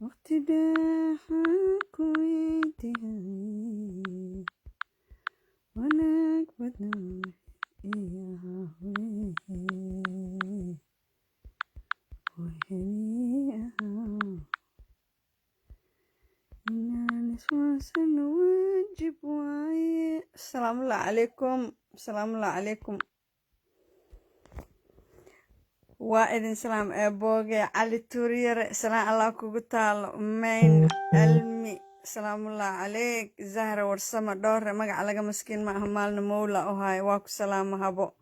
Waqti dheexaan ku weydiiyay, wanaag badan ii ahaa, wehel ahaa. Inaan iswaasano waajib waaye. Asalaamu calaykum, asalaamu calaykum. Waa idin salaam eebooge Cali Tuuryare, salaan Allah kugu taalo. Mayn Almi, salaamullahi caleyk. Zahra Warsama Dhoore, magaca laga maskiin ma aha, maalna mowla u haay, waa ku salaama habo.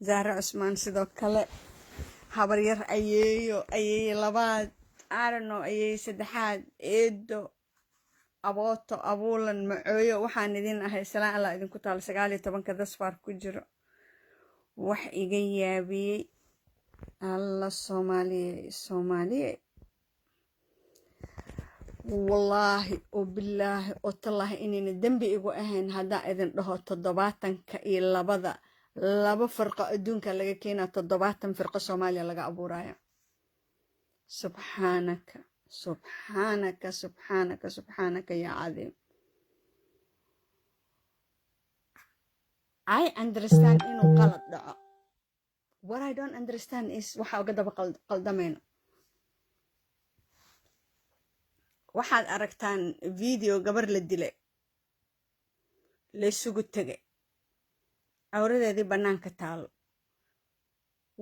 Zahre Cusmaan sidoo kale, habaryar, ayeeyo, ayeeye labaad, arano, ayeeye saddexaad, eedo, abooto, abuulan, macooyo, waxaan idin ahay salaan Allah idinku taalo. 19-ka dasfaar ku jiro wax iga yaabiyey. Alla Soomaaliye, Soomaaliye, wallaahi oo bilaahi oo tallaahi inayna dembi igu ahayn haddaan idin dhaho 72-da laba firqo adduunka laga keenaa, 70 firqo Soomaaliya laga abuuraya. Subxaanaka, subxaanaka, subxaanaka, subxaanaka yaa cadiim. I understand inuu qalad dhaco. What I don't understand is waxa uga daba qaldamayno. Waxaad aragtaan video gabar la dilay, laysugu tegay, cawradeedii bannaanka taalo.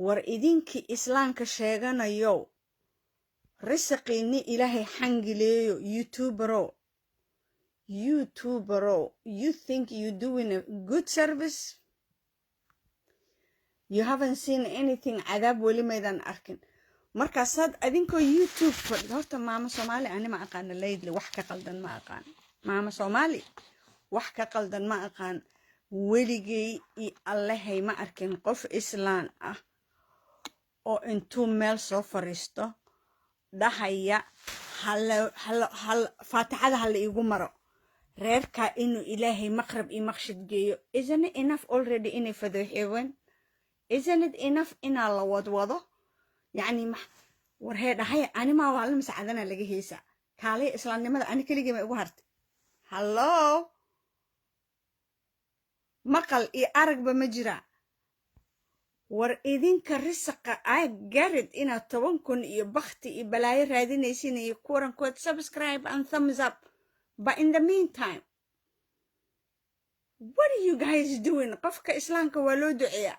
War idinkii islaamka sheeganayo, risaqiinni Ilaahay xangileeyo. YouTuberow, YouTuberow, you think you doing a good service? You haven't seen anything. Cadaab weli maydan arkin. Markaasaad adinkoo YouTube fadhi. Horta maamo Soomaali ani ma aqaana laydli, wax ka qaldan ma aqaan. Maamo Soomaali wax ka qaldan ma aqaan. Weligay iyo Allahay ma arkin qof islaan ah oo intuu meel soo fariisto dhahaya faatixada hala iigu maro reerkaa inuu Ilaahay maqrab iyo maqshid geeyo. Isn't it enough already inay fadooxeeween? Isn't it enough inaa la wadwado? Yacni war hee dhahay, animaa waa la masacadana laga heesaa. Kaalay, islaamnimada ani keligii ma igu hartay? Hallo, maqal iyo aragba ma jiraa? War idinka risaqa I garid inaad 10,000 iyo bakti iyo balaayo raadinaysin iyo quote subscribe and thumbs up, but in the meantime, what are you guys doing? Qofka islaamka waa loo duceeyaa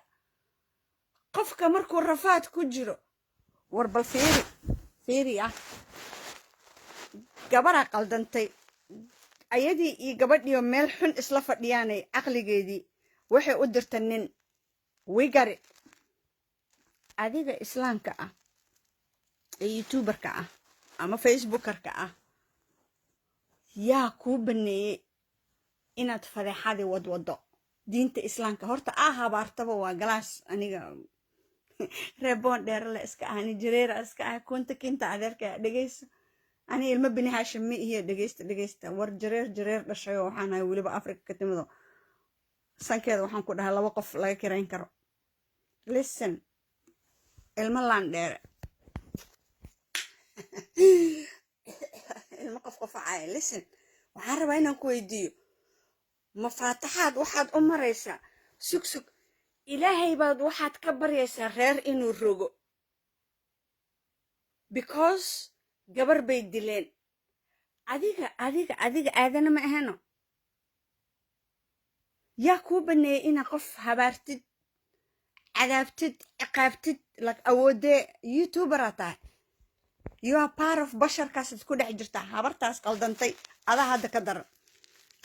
qofka markuu rafaad ku jiro. War bal fiiri, fiiri ah, gabaraa qaldantay, ayadii iyo gabadhiio meel xun isla fadhiyaanay, caqligeedii waxay u dirta nin wigari. Adiga islaamka ah ee YouTuberka ah ama Facebookerka ah, yaa kuu baneeyey inaad fadeexadii wadwado? Diinta islaamka horta aa habaartaba waa galaas. Aniga reeboon dheerale iska ah, ani jareera iska ah, kunta kinta adeerka. Dhegeyso, ani ilmo Bini Haashim ma ihiyo. Dhegeysta, dhegeysta. War jareer, jareer dhashayo waxaan ahay, weliba Africa ka timido, sankeeda waxaan ku dhahay laba qof laga kirayn karo. Listen, ilmo laan dheere, ilmo qof qofacaya. Listen, waxaan rabaa inaan ku weydiiyo: mafaataxaad waxaad u maraysaa? Sug, sug. Ilaahay baad waxaad ka baryaysaa reer inuu rogo. Because gabar bay dileen. Adiga, adiga, adiga aadana ma ahano. Yaa kuu baneeyey inaa qof habaartid, cadaabtid, ciqaabtid? Like, awoodee? YouTuberaa tahay, you are part of basharkaasaad ku dhex jirtaa. Habartaas qaldantay adaa hadda ka daran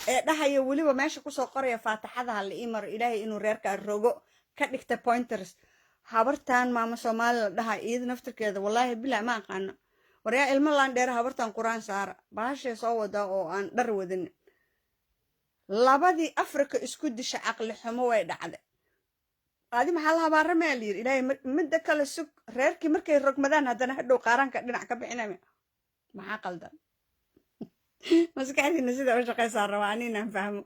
ee dhahaya, weliba meesha kusoo qoraya, "Faataxada ha la ii maro, Ilaahay inuu reerkaa rogo," ka dhigta pointers. Habartan Maama Soomaali la dhaha, iyada naftirkeeda, wallaahi bilaa, ma aqaano. Waryaa, ilmo laandheera, habartan Qur-aan saara. Bahashay soo wadaa oo aan dhar wadin. Labadii Africa isku disha caqli xumo way dhacday. Adi maxaa la habaaramaa la yiri? Ilaahay midda kale sug. Reerkii markay rogmadaan, haddana hadhow qaaraanka dhinac ka bixinaya. Maxaa qaldan? Maskaxdiina sida u shaqaysaa rabaa ani inaan fahmo.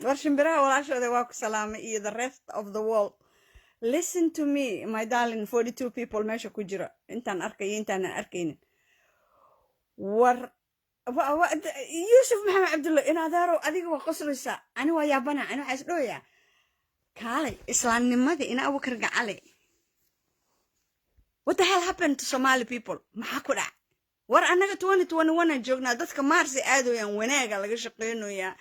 War, shimbiraha walaashooda waa ku salaamay iyo the rest of the world. Listen to me, my darling, 42 people meesha ku jira, intaan arkayo, intaanan arkaynin. War, Yuusuf Maxamed Cabdulla, in adeerow, adiga waa qoslaysaa, ani waa yaabana. Ani waxaa isdhowayaa, kaalay, islaamnimadii ina Abubakar Gacale. What the hell happened to Somali people? Maxaa ku dhac? War, annaga 2021 aan joognaa. Dadka Maarsi aadooyaan, wanaaga laga shaqeynayaa,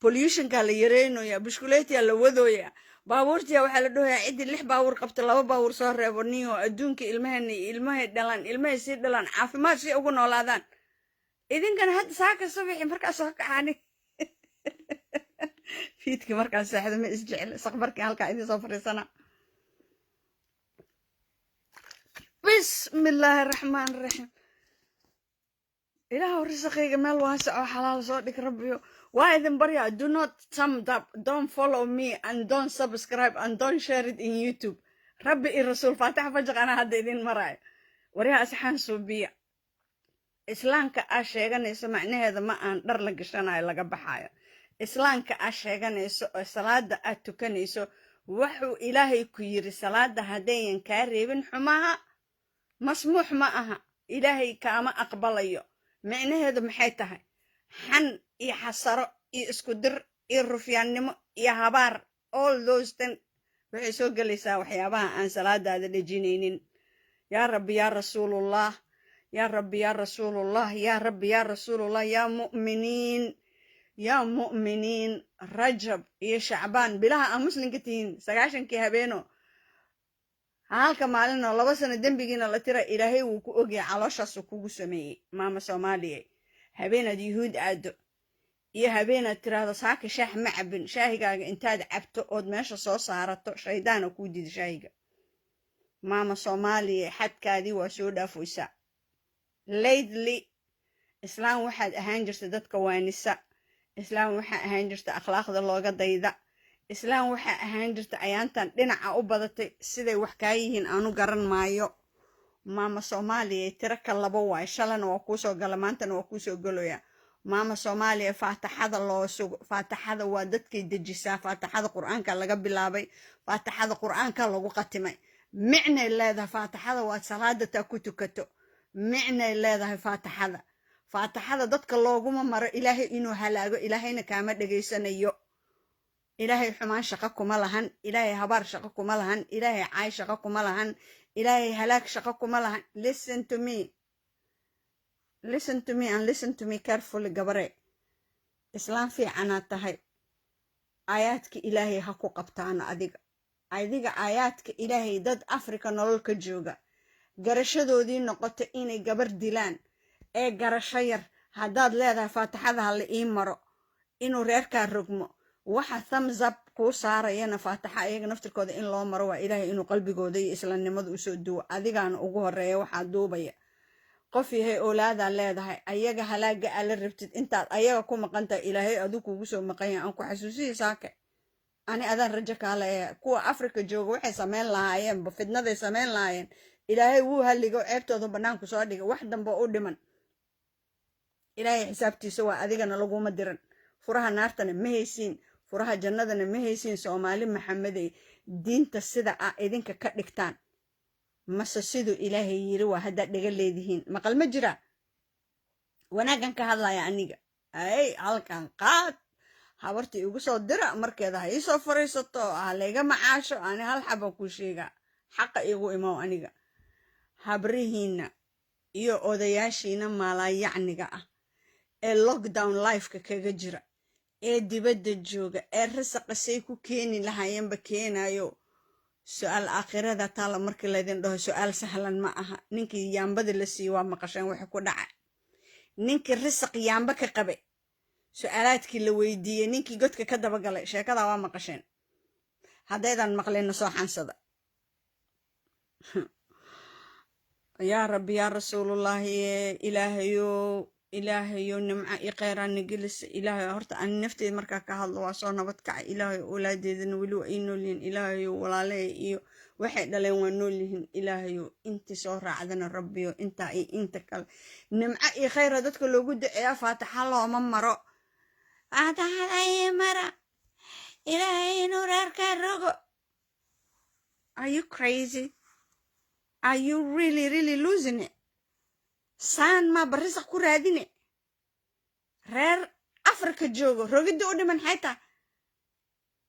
pollutionka la yareynayaa, bushkuleetiya la wadooyaa, baabuurtiya waxaa la dhahoyaa ciddii lix baabuur qabta laba baabuur soo reebo. Niyo, adduunka ilmahana, ilmahay dhalaan, ilmahay sii dhalaan, caafimaad si ugu noolaadaan. Idinkana hadda saaka subaxi markaa soo kaxani, fiidkii markaa seexda, ma isjecel saqbarkii halkaa idin soo fadhiisana. Bismillaahi raxmaan raxiim. Ilaahu risaqayga meel waasic oo xalaal soo dhig. Rabbiyo, waa idin baryaa. Do not thumb up, don't follow me and don't subscribe and don't share it in YouTube. Rabbi iyo Rasuul, faataxa fajaq anaa hadda idin maraayo. Waryaha, asxaan suubiya. Islaamka aa sheeganayso macnaheeda ma aan dhar la gashanayo laga baxayo. Islaamka aa sheeganayso oo salaada aad tukanayso, wuxuu Ilaahay ku yiri, salaada haddayan kaa reebin xumaha, masmuux ma aha, Ilaahay kaama aqbalayo. Micnaheedu maxay tahay? Xan iyo xasaro iyo isku dir iyo rufyaannimo iyo habaar, all those ten waxay soo gelaysaa waxyaabaha aan salaadaada dhejinaynin. Yaa Rabbi, yaa Rasuulullah, yaa Rabbi, yaa Rasuulullah, yaa Rabbi, yaa Rasuulullah, yaa mu'miniin, yaa mu'miniin. Rajab iyo Shacbaan, bilaha aa muslimka tihiin, 90-kii habeeno halka maalinoo 2 sano dembigiina la tira, Ilaahay wuu ku ogyahay calooshaasuu kugu sameeyey. Maama Soomaaliya, habeenaad Yuhuud aado iyo habeenaad tiraahdo "Saaka shaah ma cabin," shaahigaaga intaad cabto ood meesha soo saarato, shaydaana kuu diida shaahiga. Maama Soomaaliya, xadkaadii waa soo dhaafoysaa lately. Islaam waxaad ahaan jirta dadka waanisa. Islaam waxaa ahaan jirta akhlaaqda looga dayda. Islaam waxaa ahaan jirta ayaantan dhinaca u badatay. Siday wax kaa yihiin aanu garan maayo. Maama Soomaaliya, tiro ka labo waay. Shalana waa kuusoo gala, maantana waa kuusoo galoya. Maama Soomaaliya, faataxada loo sugo. Faataxada waa dadkay dejisaa. Faataxada Qur-aanka laga bilaabay, faataxada Qur-aanka lagu qatimay. Micnay leedahay faataxada. Waad salaada taa ku tukato, micnay leedahay faataxada. Faataxada dadka looguma maro Ilaahay inuu halaago. Ilaahayna kaama dhegaysanayo. Ilaahay xumaan shaqo kuma lahan. Ilaahay habaar shaqo kuma lahan. Ilaahay caay shaqo kuma lahan. Ilaahay halaag shaqo kuma lahan. Listen to me, listen to me and listen to me carefully. Gabare, islaam fiicanaad tahay. Aayaadka Ilaahay ha ku qabtaano. Adiga, adiga, aayaadka Ilaahay. Dad Afrika nolol ka jooga, garashadoodii noqoto inay gabar dilaan ee garasho yar haddaad leedahay, "Faatixada ha la ii maro inuu reerkaa rogmo," waxa thumbs up kuu saarayana faataxa ayaga naftirkooda in loo maro waa Ilaahay inuu qalbigooda iyo islaamnimada usoo duwo. Adigaana ugu horeeya waxaa duubaya. Qof yahay, oolaadaa leedahay. Ayaga halaaga aa la rabtid, intaad ayaga ku maqantahay, Ilaahay aduu kugu soo maqan yahay. Aan ku xasuusiyay saake, ani adaan rajo kaa leeyahay. Kuwa Afrika jooga waxay samayn lahaayeenba, fidnaday samayn lahaayeen, Ilaahay wuu halligo, ceebtooda bannaanku soo dhigay. Wax dambe u dhiman, Ilaahay xisaabtiisa waa. Adigana laguma diran. Furaha naartana ma haysiin, furaha jannadana ma haysiin. Soomaali Maxamedey, diinta sida ah idinka ka dhigtaan mase siduu Ilaahay yiri waa haddaad dhiga leedihiin. Maqal ma jira? Wanaaggan ka hadlaya aniga. Ay, halkan qaad, habartii igu soo dira, markeeda ha iisoo fariisato, ha layga macaasho. Ani hal xaban kuu sheegaa: xaqa igu imow. Aniga Habrihiinna iyo odayaashiina maalaayacniga ah ee lockdown lifeka kaga jira, ee dibadda jooga, ee rasaqa say ku keeni lahaayeenba keenayo, su-aal aakhirada taala markii laydin dhaho, su-aal sahlan ma aha. Ninkii yaambada la siiye waa maqasheen waxa ku dhacay. Ninkii risaq yaamba ka qabay, su-aalaadkii la weydiiyey, ninkii godka ka dabagalay, sheekadaa waa maqasheen. Haddaydan maqleenna, soo xansada. Yaa Rabbi, yaa Rasuulullaahi, Ilaahayo, Ilaahayo, nimca iyo kheyraana gelisa. Ilaahay, horta ani nafteeda markaa ka hadlo, waa soo nabad kacay. Ilaahay, awlaadeedana weli waa ii noolyihiin. Ilaahayo, walaalahay iyo waxay dhaleen waa nool yihiin. Ilaahayo, intii soo raacdana, Rabbiyo, intaa iyo inta kale nimco iyo khayra dadka loogu duceeyaa. Faataxa looma maro. Faataxada ii mara, Ilaahay inuu reerkaa rogo. Are you crazy? Are you really, really losing it? Saan maa barisaq ku raadine? Reer Afrika joogo rogidda u dhiman, xaytaa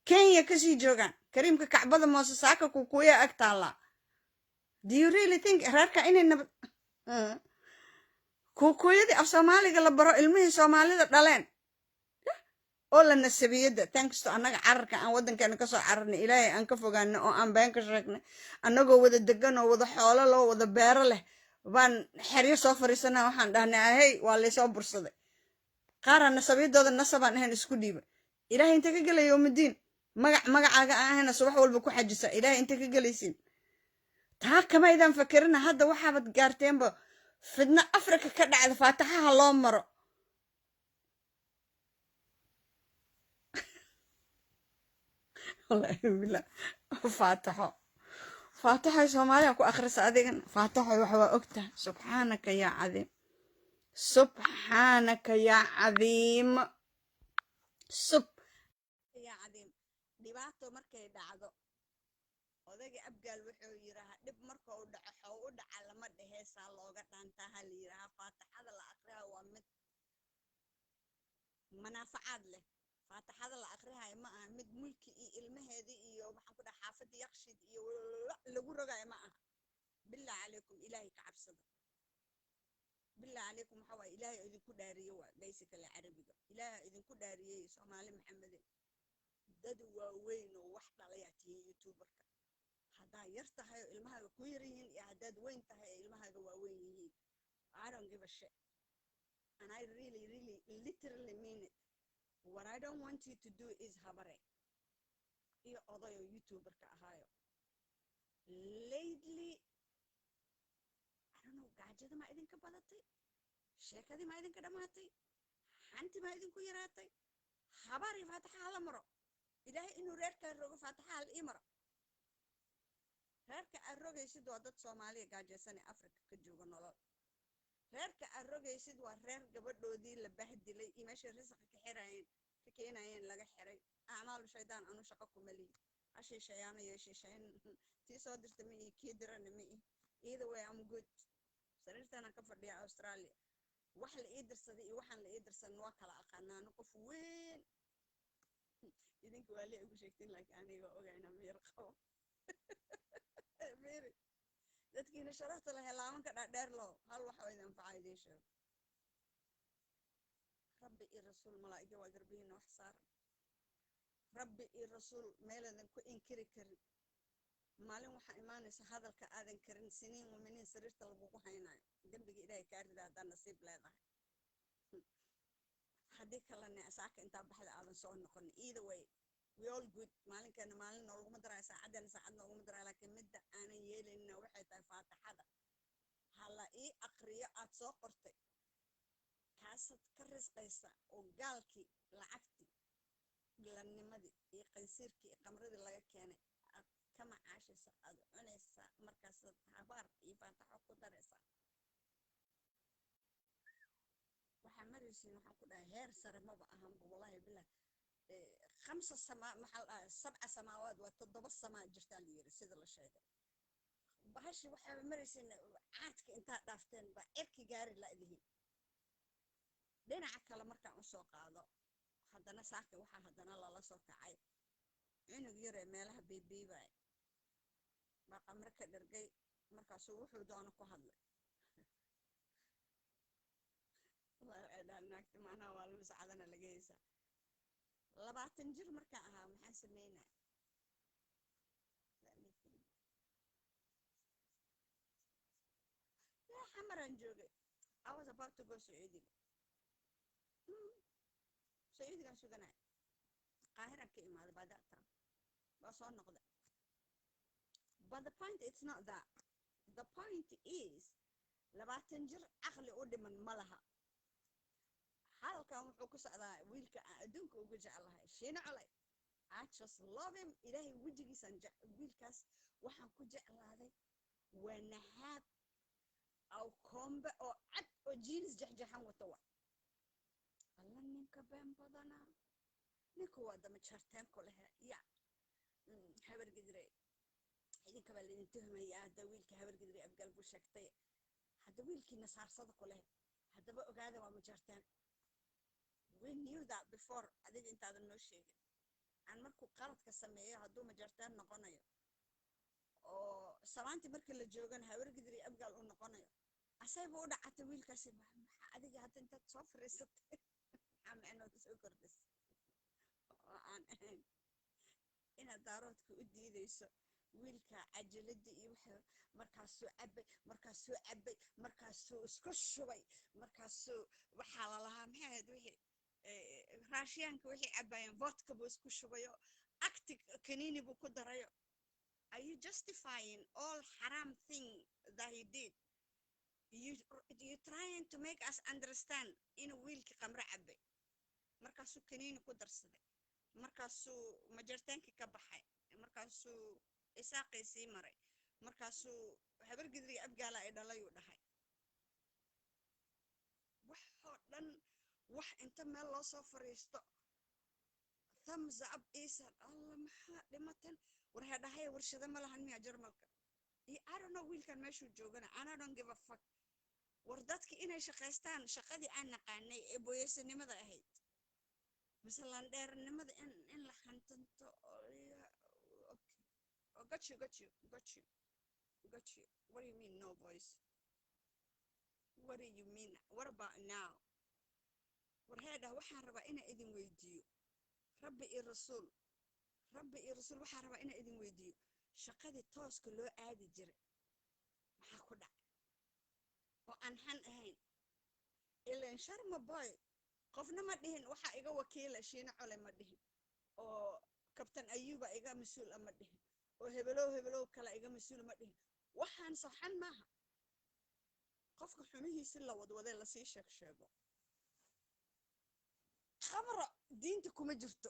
Kenya kasii joogaan, kariimka Kacbada moose saaka kukuya ag taallaa. Do you really think reerka inay nabad? Kuukuyadii af Soomaaliga la baro, ilmihii Soomaalida dhaleen oo la nasabiyadda, thanks to annaga cararka aan waddankeena kasoo cararnay, Ilaahay aan ka fogaanay oo aan been ka sheegnay, annagoo wada degan oo wada xoolo loo wada beero leh baan xeryo soo fariisana. Waxaan dhahnay, "Ahey, waa laysoo bursaday." Qaaraa nasabiyadooda nasabaan ahayn isku dhiiba. Ilaahay inta ka gelaya yowmidiin, magac magacaaga aan ahayna subax walba ku xajisa. Ilaahay inta ka gelaysiin, taa kamaydaan fakerina. Hadda waxaabad gaarteenba fidno Afrika ka dhacda faataxaha loo maro. Wallaahi billah, faataxo, faataxoy Soomaaliya ku akhrisa. Adigan faataxoy wax waa ogtahay. Subxaanaka yaa cadiim, subxaanaka yaa cadiim, sub yaa cadiim. Dhibaato markay dhacdo, odayga Abgaal wuxuu yidhaahaa, dhib marka uu dhaco, xoo u dhaca lama dheheesaa, looga dhaantaa ha la yidhaahaa. Faataxada la akriha waa mid manaafacaad leh. Faataxada la akrihayo ma aha mid Mulki iyo ilmaheedii iyo maxaan ku dhaha xaafadda Yaqshid iyo lagu rogayo ma aha. Billah calaykum, Ilaahay ka cabsada. Billah calaykum, waxa waaye Ilaahay idinku dhaariye, waa basically Carabiga. Ilaahay idinku dhaariyey, Soomaali Maxamede, dad waaweyn oo wax dhalayaa tihiin. YouTuberka haddaa yar tahay oo ilmahaaga ku yar yihiin iyo haddaad weyn tahay oo ilmahaaga waaweyn yihiin, I don't give a shit, and I really, really, literally mean it. What I don't want you to do is, habare iyo odayo YouTuberka ahaayo lately, I don't know, gaajada maa idinka badatay, sheekadii maa idinka dhammaatay, xanti maa idinku yaraatay. Habaar iyo faataxa hala maro, Ilaahay inuu reerkaa rogo, faataxa hala ii maro. Reerka aad rogaysid waa dad Soomaaliya gaajaysan ee Afrika ka jooga nolol. Reerka aad rogaysid waa reer gabadhoodii la bahdilay iyo meeshay risaqa ka xirayeen, ka keenayeen, laga xiray. Acmaalu shaydaan, anu shaqo kuma lihi. Ha shiishayaana iyo shiishayn, tii soo dirta ma ihi, kii dirana ma ihi. Either way, I'm good. Sariirtaanaan ka fadhiya Australia. Wax la ii dirsaday iyo waxaan la ii dirsanin waa kala aqaanaano. Qof weyn idinka waa lee igu sheegtiin, laakiin aniga ogayna miyar qabo. Miri dadkiina sharafta leh, laamanka dhaadheer loo hal waxa oo idin anfaca idiin sheego. Rabbi iyo Rasuul, malaa'iga waa garbihiina wax saaran. Rabbi iyo Rasuul meeladan ku inkiri karin. Maalin waxaa imaanaysa hadalka aadan karin, siniin waminiin sariirta lagugu haynayo. Dembiga Ilaahay kaa rida haddaa nasiib leedahay, haddii kalena saaka intaa baxda aadan soo noqon. Either way, we all good. Maalinkeena maalin noolaguma daraayo, saacadeena saacad nooguma daraayo. Laakiin midda aanan yeelaynina waxay tahay, faataxada hala ii aqriyo aad soo qortay, kaasaad ka risqaysa oo gaalkii lacagtii dhilanimadii iyo qansiirkii iyo qamradii laga keenay aad ka macaashaysa, aad cunaysaa, markaasaad habaar iyo faataxo ku daraysaa. Waxaa maraysiin, waxaan ku dhahay, heer sare maba ahanba. Wallahi bilah, khamsa samaa, maxaa la dhahay, sabca samaawaad, waa 7 samaa jirtaa la yiri sida la sheegay. Bahashi waxaaba maraysiin caadka intaad dhaafteen baa cirki gaari la'dihiin. Dhinaca kale markaan usoo qaado, haddana saaka waxaa haddana lala soo kacay cunug yaree meelaha biibiibaya baa qamre ka dhergay. Markaasuu Markaasuu wuxuu doono ku hadlay. Wallahi waxay dhahaan naagti macnaha waa lama sacadana laga heysaa. 20 jir markaan ahaa maxaan sameynaya? Let me think. Yaa Xamaraan joogay. I was about to go Sacuudiga. Sacuudigaan suganaya. Qaahiraan ka imaaday by that time. Waa soo noqday. But the point, it's not that. The point is, 20 jir caqli u dhiman ma laha. Halkan wuxuu ku socdaa wiilka aan adduunka ugu jeclahay, Shiine Colay. I just love him. Ilaahay wejigiisaan wiilkaas waxaan ku jeclaaday waa naxaab aw koombe oo cad oo jeans jexjeexan wata. Wa alla ninka been badanaa, ninka waa dama jarteen ku lehe ya Habar Gidire. Idinka baa laidin tuhmayaa. Hadda wiilka Habar Gidire Abgaal buu sheegtay. Hadda wiilkii nasaarsada ku leh haddaba ogaada waa majarteen. We knew that before adiga intaadan noo sheegin. Aan markuu qaladka sameeyo hadduu majarteen noqonayo oo samaantii markii la joogana Habar Gidire Abgaal uu noqonayo, asayba u dhacatay wiilkaasi. Maxaa adiga hadda intaad soo fariisatay, maxaa micnooda soo kordhisay oo aan ahayn inaad Daaroodka u diideyso wiilka cajaladii iyo waxa? Markaasuu cabay, markaasuu cabay, markaasuu isku shubay, markaasuu waxaa lalahaa maxay ahayd wixii Raashiyaanka waxay cabayeen, vodka buu isku shubayo, actic kanini buu ku darayo. Are you justifying all haram thing that he did? You trying to make us understand inuu wiilkii qamro cabay, markaasuu kaniini ku darsaday, markaasuu majartaankii ka baxay, markaasuu Isaaqii sii maray, markaasuu Habargidriga Abgaala ay dhalayuu dhahay. Waxoo dhan wax inta meel loo soo fariisto, thumbs up iisan. Alla, maxaa dhimatan? War dhahaya warshado ma lahan miya Jarmalka? Iyo I don't know wiilkan meeshuu joogana, and I don't give a fuck. War dadki inay shaqaystaan, shaqadii aan naqaanay ee booyeysanimada ahayd mise landheernimada in la hantanto. Okay. Oh, got you, got you, got you, got you. What do you mean, no voice? What do you mean? What about now? War heedhah, waxaan rabaa inaan idin weydiiyo, Rabbi iyo Rasuul, Rabbi iyo Rasuul, waxaan rabaa inaan idin weydiiyo: shaqadii tooska loo aadi jiray maxaa ku dhacay oo aan xan ahayn? Ilan Sharma Boy qofna ma dhihin waxaa iga wakiila Shiine Cole, ma dhihin oo Kabtan Ayuuba iga mas-uul a ma dhihin oo hebelow hebelow kale iga mas-uula ma dhihin. Waxaan soxan maaha qofka xumihiisi la wadwadee lasii sheeg sheego. Khamro diinta kuma jirto,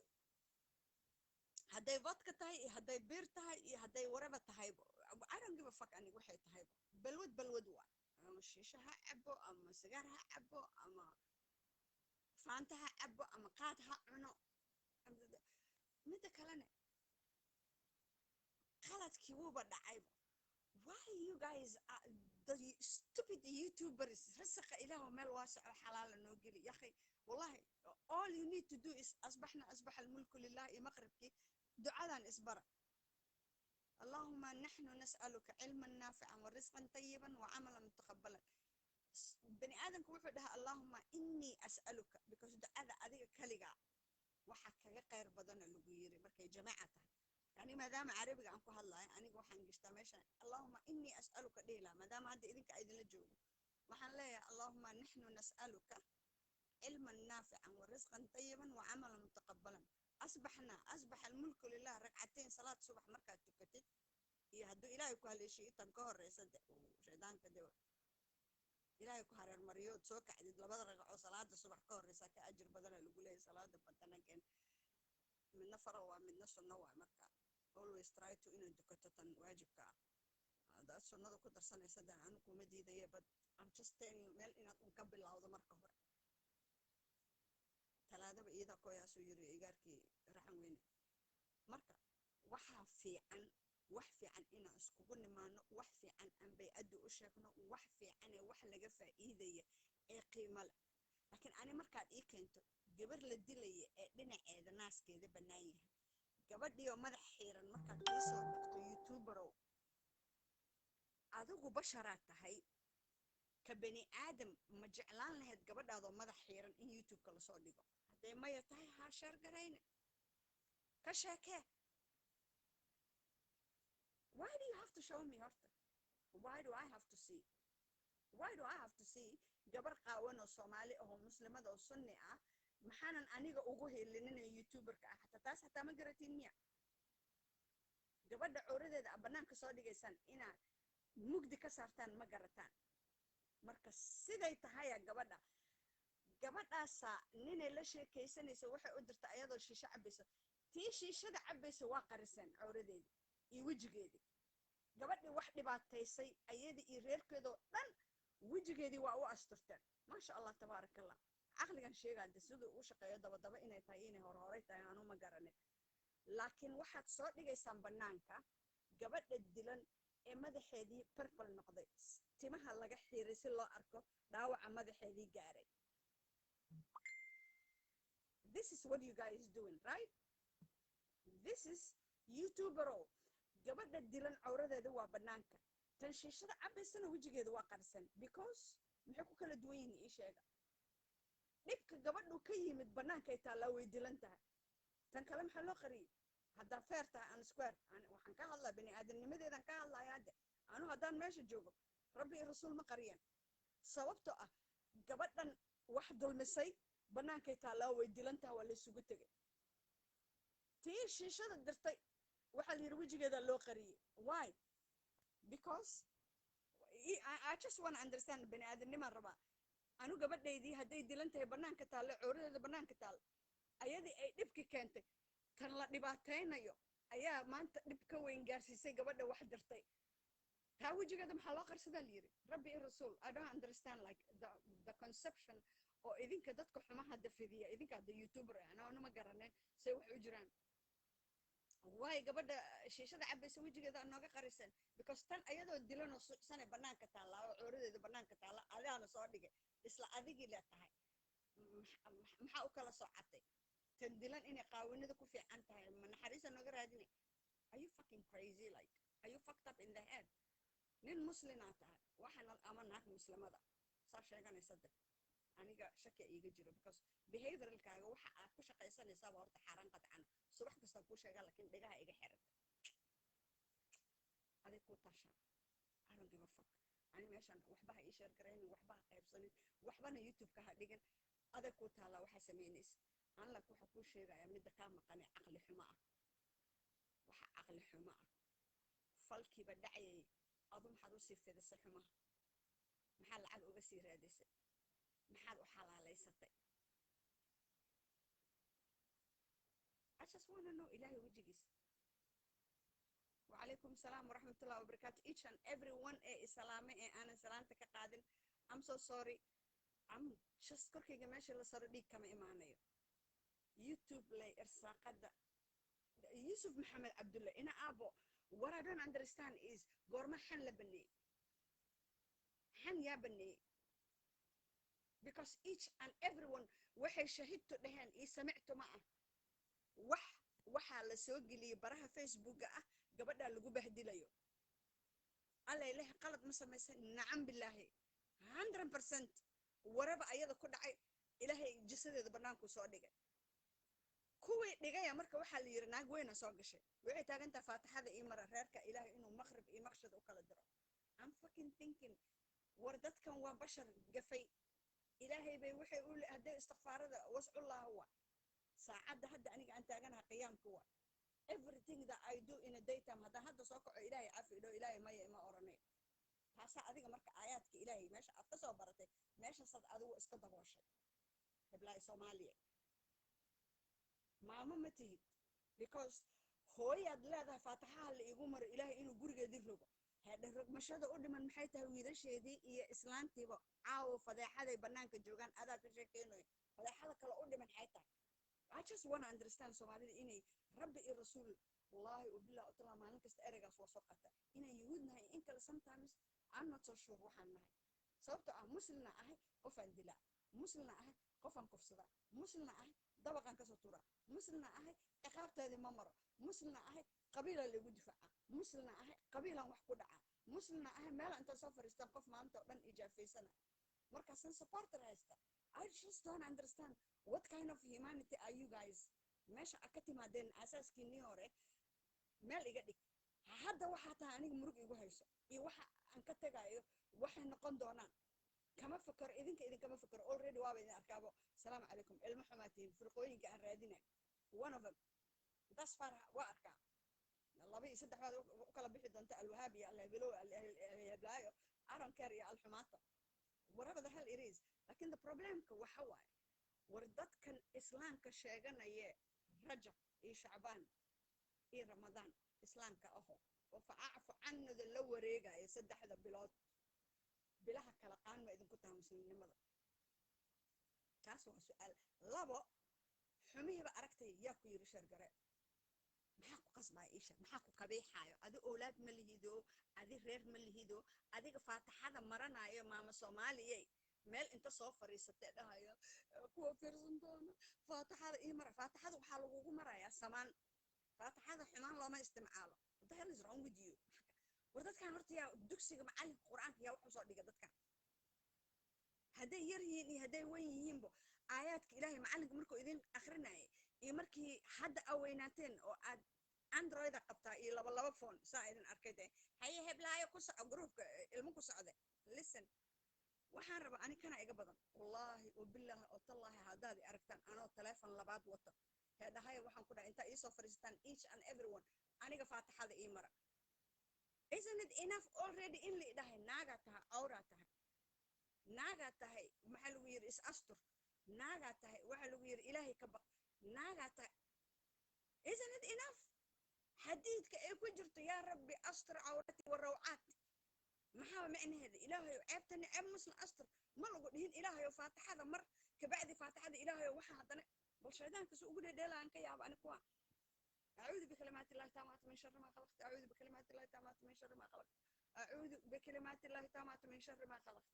hadday vodka tahay iyo hadday beer tahay iyo hadday waraba tahaybo. I don't give a fuck aniga waxay tahaybo. Balwad balwad waa, ama shiisho ha cabo, ama sigaar ha cabo, ama Faanta ha cabo, ama qaad ha cuno. Midda kalena qaladkii wuuba dhacayba. Why you guys are the stupid YouTubers? Rasaqa Ilaahu meel waasaco xalaala noo geli yakhi. Wallahi, all you need to do is asbaxna asbaxa almulku lilah iyo maqribkii ducadan isbara: اللهم نحن نسألك علما نافعا ورزقا طيبا وعملا متقبلا. Bani aadamku wuxuu dhahaa "اللهم إني أسألك" because ducada adiga kaligaa waxa kaga khayr badana lagu yiri markay jamaaca tahay. Yani maadaama Carabiga aan ku hadlayo, aniga waxaan gishtaa meeshan "اللهم إني أسألك" dhihi lahaa. Maadaama hadda idinka idinla joogo, waxaan leeyahay: اللهم نحن نسألك علما نافعا ورزقا طيبا وعملا متقبلا. أصبحنا أصبح الملك لله. ragcateen salaad subax markaad tukatid iyo hadduu Ilaahay ku haleeshiyo intan ka horeysa de shaydaanka de Ilaahay ku hareermariyood soo kacdid, labada ragacoo salaada subax ka horeysa ka ajir badana lagu leeyahay salaada badanakeen. Midna faral waa, midna sunno waa. Marka always try to inaad dukato tan waajibka ah. Haddaad sunnada ku darsanaysa dan anu kuma diidaya, but I'm just telling you meel inaad un ka bilowdo marka hore. Talaadaba iyada koyaasuu yiri igaarkii Raxan Weyne. Marka waxaa fiican, wax fiican inaan iskugu nimaano, wax fiican aan bay-adda u sheegno, wax fiican ee wax laga faa'iidaya ee qiimo leh. Laakiin ani markaad ii keento gabar la dilaya ee dhinaceeda naaskeeda bannaan yahay, gabadhii oo madax xiiran markaad ii soo dhigto, YouTuberow, Adigu basharaad tahay, ka bani aadam. Ma jeclaan lahayd gabadhaadoo madax xiiran in YouTube-ka lasoo dhigo? Hadday maya tahay, haa, share garayne, ka sheekee. Why do you have to show me horta? Why do I have to see? Why do I have to see gabar qaawan oo Soomaali ahoo Muslimada oo Sunni ah? Maxaanan aniga ugu helinin YouTuberka ah? Xataa taas xataa ma garatiin miya? Gabadha cooradeeda a bannaanka soo dhigaysaan inaad mugdi ka saartaan ma garataan. Marka siday tahaya, gabadha, gabadhaasaa ninay la sheekaysanaysa waxay u dirta ayadoo shiisho cabayso. Tii shiishada cabaysa waa qariseen cawradeedii iyo wejigeedii. Gabadhii wax dhibaataysay, ayadii iyo reerkeedoo dhan, wejigeedii waa u asturteen. Maasha Allah, tabaaraka Allah. Caqligan sheegaa de siduu u shaqeeyo, dabadaba inay tahay, inay horhoray tahay, aanu ma garanin. Laakiin waxaad soo dhigaysaan bannaanka gabadha dilan ee madaxeedii purple noqday, timaha laga xiiray si loo arko dhaawaca madaxeedii gaaray. This is what you guys doing, right? This is YouTuberow. Gabadha dilan cawradeeda waa bannaanka, tan shiishada cabaysana wejigeeda waa qarsan. Because maxay ku kala duwan yihiin? Ii sheega. Dhibka gabadhu ka yimid bannaankay taallaa, way dilan tahay. Tan kale maxaa loo qariyey? Haddaa fair tahay and square, waxaan ka hadlaa bani aadamnimadeedan ka hadlaya. Hadde anu haddaan meesha joogo, Rabbi iyo Rasuul ma qariyeen, sababtoo ah gabadhan wax dulmisay bannaankay taallaa, way dilan tahay, waa laysugu tegay. Tii shiishada dirtay waxaa la yidhi wejigeeda loo qariyey. Why? Because I just wanna understand. Bani aadamnimaan rabaa anu. Gabadhaydii hadday dilan tahay, bannaanka taalle, cooradeeda bannaanka taal, ayadii ay dhibki keentay, tan la dhibaataynayo ayaa maanta dhib ka weyn gaarsiisay gabadha wax dirtay. Taa wejigeeda maxaa loo qarsadaa la yidhi? Rabbi iyo Rasuul, I don't understand, like, the conception oo idinka dadka xumaha dafidiya, idinka hadda YouTuber, anaa ma garanin say wax u jiraan. Waay gabadha shiishada cabaysa wejigeeda nooga qarisan? Because tan ayadoo dilanoo sucsanay bannaanka taallaa oo cooradeeda bannaanka taalla adigaana soo dhigay, isla adigii le tahay. Maxaa u kala socotay tan dilan inay qaawinada ku fiican tahay? Ma naxariisa nooga raadinay? Are you fucking crazy? Like, are you fucked up in the head? Nin muslinaa tahay waxaana ama naag muslimada saa sheeganaysa de, aniga shaki iiga jiro, because behavioralkaaga waxa aad ku shaqaysanaysaaba horta xaaraan qadcan. Subax kastaan kuu sheegaa, laakiin dhegaha iga xiran, adig ku tasha. I don't give a fuck. Ani meeshan waxba ha ii share garaynin, waxba ha qaybsanin, waxbana YouTube-ka ha dhigin. Adag ku taallaa waxaa samaynaysa. Anlak waxa kuu sheegaya midda kaa maqanee caqli xumo ah. Waxa caqli xumo ah, falkiiba dhacayay, adu maxaad usii fidisay xumaha? Maxaad lacag uga sii raadisay? Maxaad u xalaalaysatay? I just wanna know. Ilaahay wejigiisa. وعليكم السلام ورحمة الله وبركاته each and every one ee islaame ee aanan salaanta ka qaadin. I'm so sorry. I'm just, korkayga meesha la saro dhiig kama imaanayo. YouTube lay irsaaqada. Yusuf Maxamed Cabdulle ina aabo, what I don't understand is, goorma xan la baneeyey? Xan yaa baneeyey? Because each and everyone waxay shahidtu dhaheen iyo samictu ma ah. Wax waxaa la soo geliyey baraha Facebooka ah, gabadhaa lagu bahdilayo. Alla Ilahi, qalad ma samaysan? Nacam bilaahi, 100% waraba ayada ku dhacay. Ilaahay jisadeeda bannaankuu soo dhigay. Kuwii dhigaya marka waxaa la yidhi naag weyna soo gashay, waxay taagantaha faatixada ii mara reerka, Ilaahay inuu maqrib iyo maqshad u kala diro. I'm fucking thinking, war dadkan waa bashar gafay. Ilaahay bay waxay u hadday istikfaarada wascullah wa saacadda hadda aniga aan taaganaha qiyaamka wa everything that I do in a daytime. Haddaan hadda soo kaco, Ilaahay cafi idho, Ilaahay maya ima oranay. Taasaa adiga marka aayaadka Ilaahay meesha aad ka soo baratay, meeshaasaad adigu iska dabooshay. Heblaay Soomaaliya, maamo ma tihid, because hooyaad leedahay faataxaha la iigu maro Ilaahay inuu gurigeedii rogo. Hadhe rogmashada u dhiman maxay tahay? Wiilasheedii iyo islaantiiba caawo fadeexaday bannaanka joogaan, adaa ka sheekeynayo. Fadeexada kale u dhiman maxay tahay? I just wanna understand. Soomaalida inay Rabbi iyo Rasuul, wallahi wabilah utala, maalin kasta ereygaas waa soo qata. Inaan Yuhuud nahay in kale, sometimes I'm not so sure waxaan nahay, sababtoo ah Muslimna ahay, qofaan dilaa; Muslimna ahay, qofaan kufsadaa; Muslimna ahay, dabaqaan kasoo turaa; Muslimna ahay, ciqaabteedii ma maro; Muslimna ahay, qabiilaa lagu difaaca; Muslimna ahay, qabiilaan wax ku dhacaa. Muslimna ahay, meela inta soo fadhiistaan qof maanta oo dhan ijaafeysana, markaasan supporter haysta. I just don't understand what kind of humanity are you guys. Meesha aad ka timaadeen, asaaskiinii hore meel iga dhig. Hadda waxaa tahay aniga murug igu hayso iyo waxa aan ka tagayo waxay noqon doonaan kama fakero. Idinka idinkama fakero. Already waaba idin arkaabo. Asalaamu calaykum. Ilmo xumaa tihiin. Firqooyinka aan raadinayo one of them thus far waa arkaa. Laba iyo saddex baad u kala bixi doonta: Alwahaab iyo Alhebelow, Alheblaayo, I don't care, iyo Alxumaata, whatever the hell it is. Lakin the problemka waxa waaye, war dadkan Islaamka sheeganaye, Rajab iyo Shacbaan iyo Ramadaan Islaamka aho oo facacfu canada la wareegaya saddexda bilood, bilaha kala qaan ma idinku taha muslimnimada? Taas waa su-aal. Labo, xumihiiba aragtay, yaa ku yiri share garee? Maxaa ku qasbaya isha? Maxaa ku kabiixaayo? Adi owlaad ma lihido, adi reer ma lihido. Adiga faataxada maranayo, maama Soomaaliyey, meel inta soo fadhiisatee dhahayo kuwa fiirsan doona faataxada ii mara. Faataxada waxaa lagugu marayaa samaan. Faataxada xumaan looma isticmaalo. What the hell is wrong with you? War dadkan horta yaa dugsiga macalinka Qur-aanka yaa wuxuu soo dhiga? Dadkan hadday yar yihiin iyo hadday wen yihiinbo, aayaadka Ilaahay macalinka markuu idin akrinayay iyo markii hadda aa weynaateen oo aad Androida qabtaa iyo laba laba phone saa idin arkay de, haye heblaayo ku soco groupka ilmo ku socde. Listen, waxaan rabaa ani kana iga badan, wallaahi oo bilaahi oo tallaahi, haddaad i aragtaan anoo teleefon labaad wato, heedhahaya, waxaan ku dhahay intaa iisoo fadhiisataan, each and everyone, aniga faataxada ii mara. Isn't it enough already in la idhahay naagaa tahay, cawraa tahay, naagaa tahay, maxaa lagu yidhi, is astur, naagaa tahay, waxaa lagu yidhi Ilaahay ka baq, naagaa tahay? Isn't it enough xadiidka ay ku jirto "Yaa Rabbi astur cawrati wa rawcaat"? Maxaa micnaheeda? Ilaahayo ceebtani ceeb muslim astur ma lagu dhihin. Ilaahayo faataxada mar kabacdi faataxada Ilaahayo waxa haddana bal shaydaanka su ugu dhedheelaan ka yaaba ani kuwa. أعوذ بكلمات الله التامات من شر ما خلقت، أعوذ بكلمات الله التامات من شر ما خلقت، أعوذ بكلمات الله التامات من شر ما خلقت.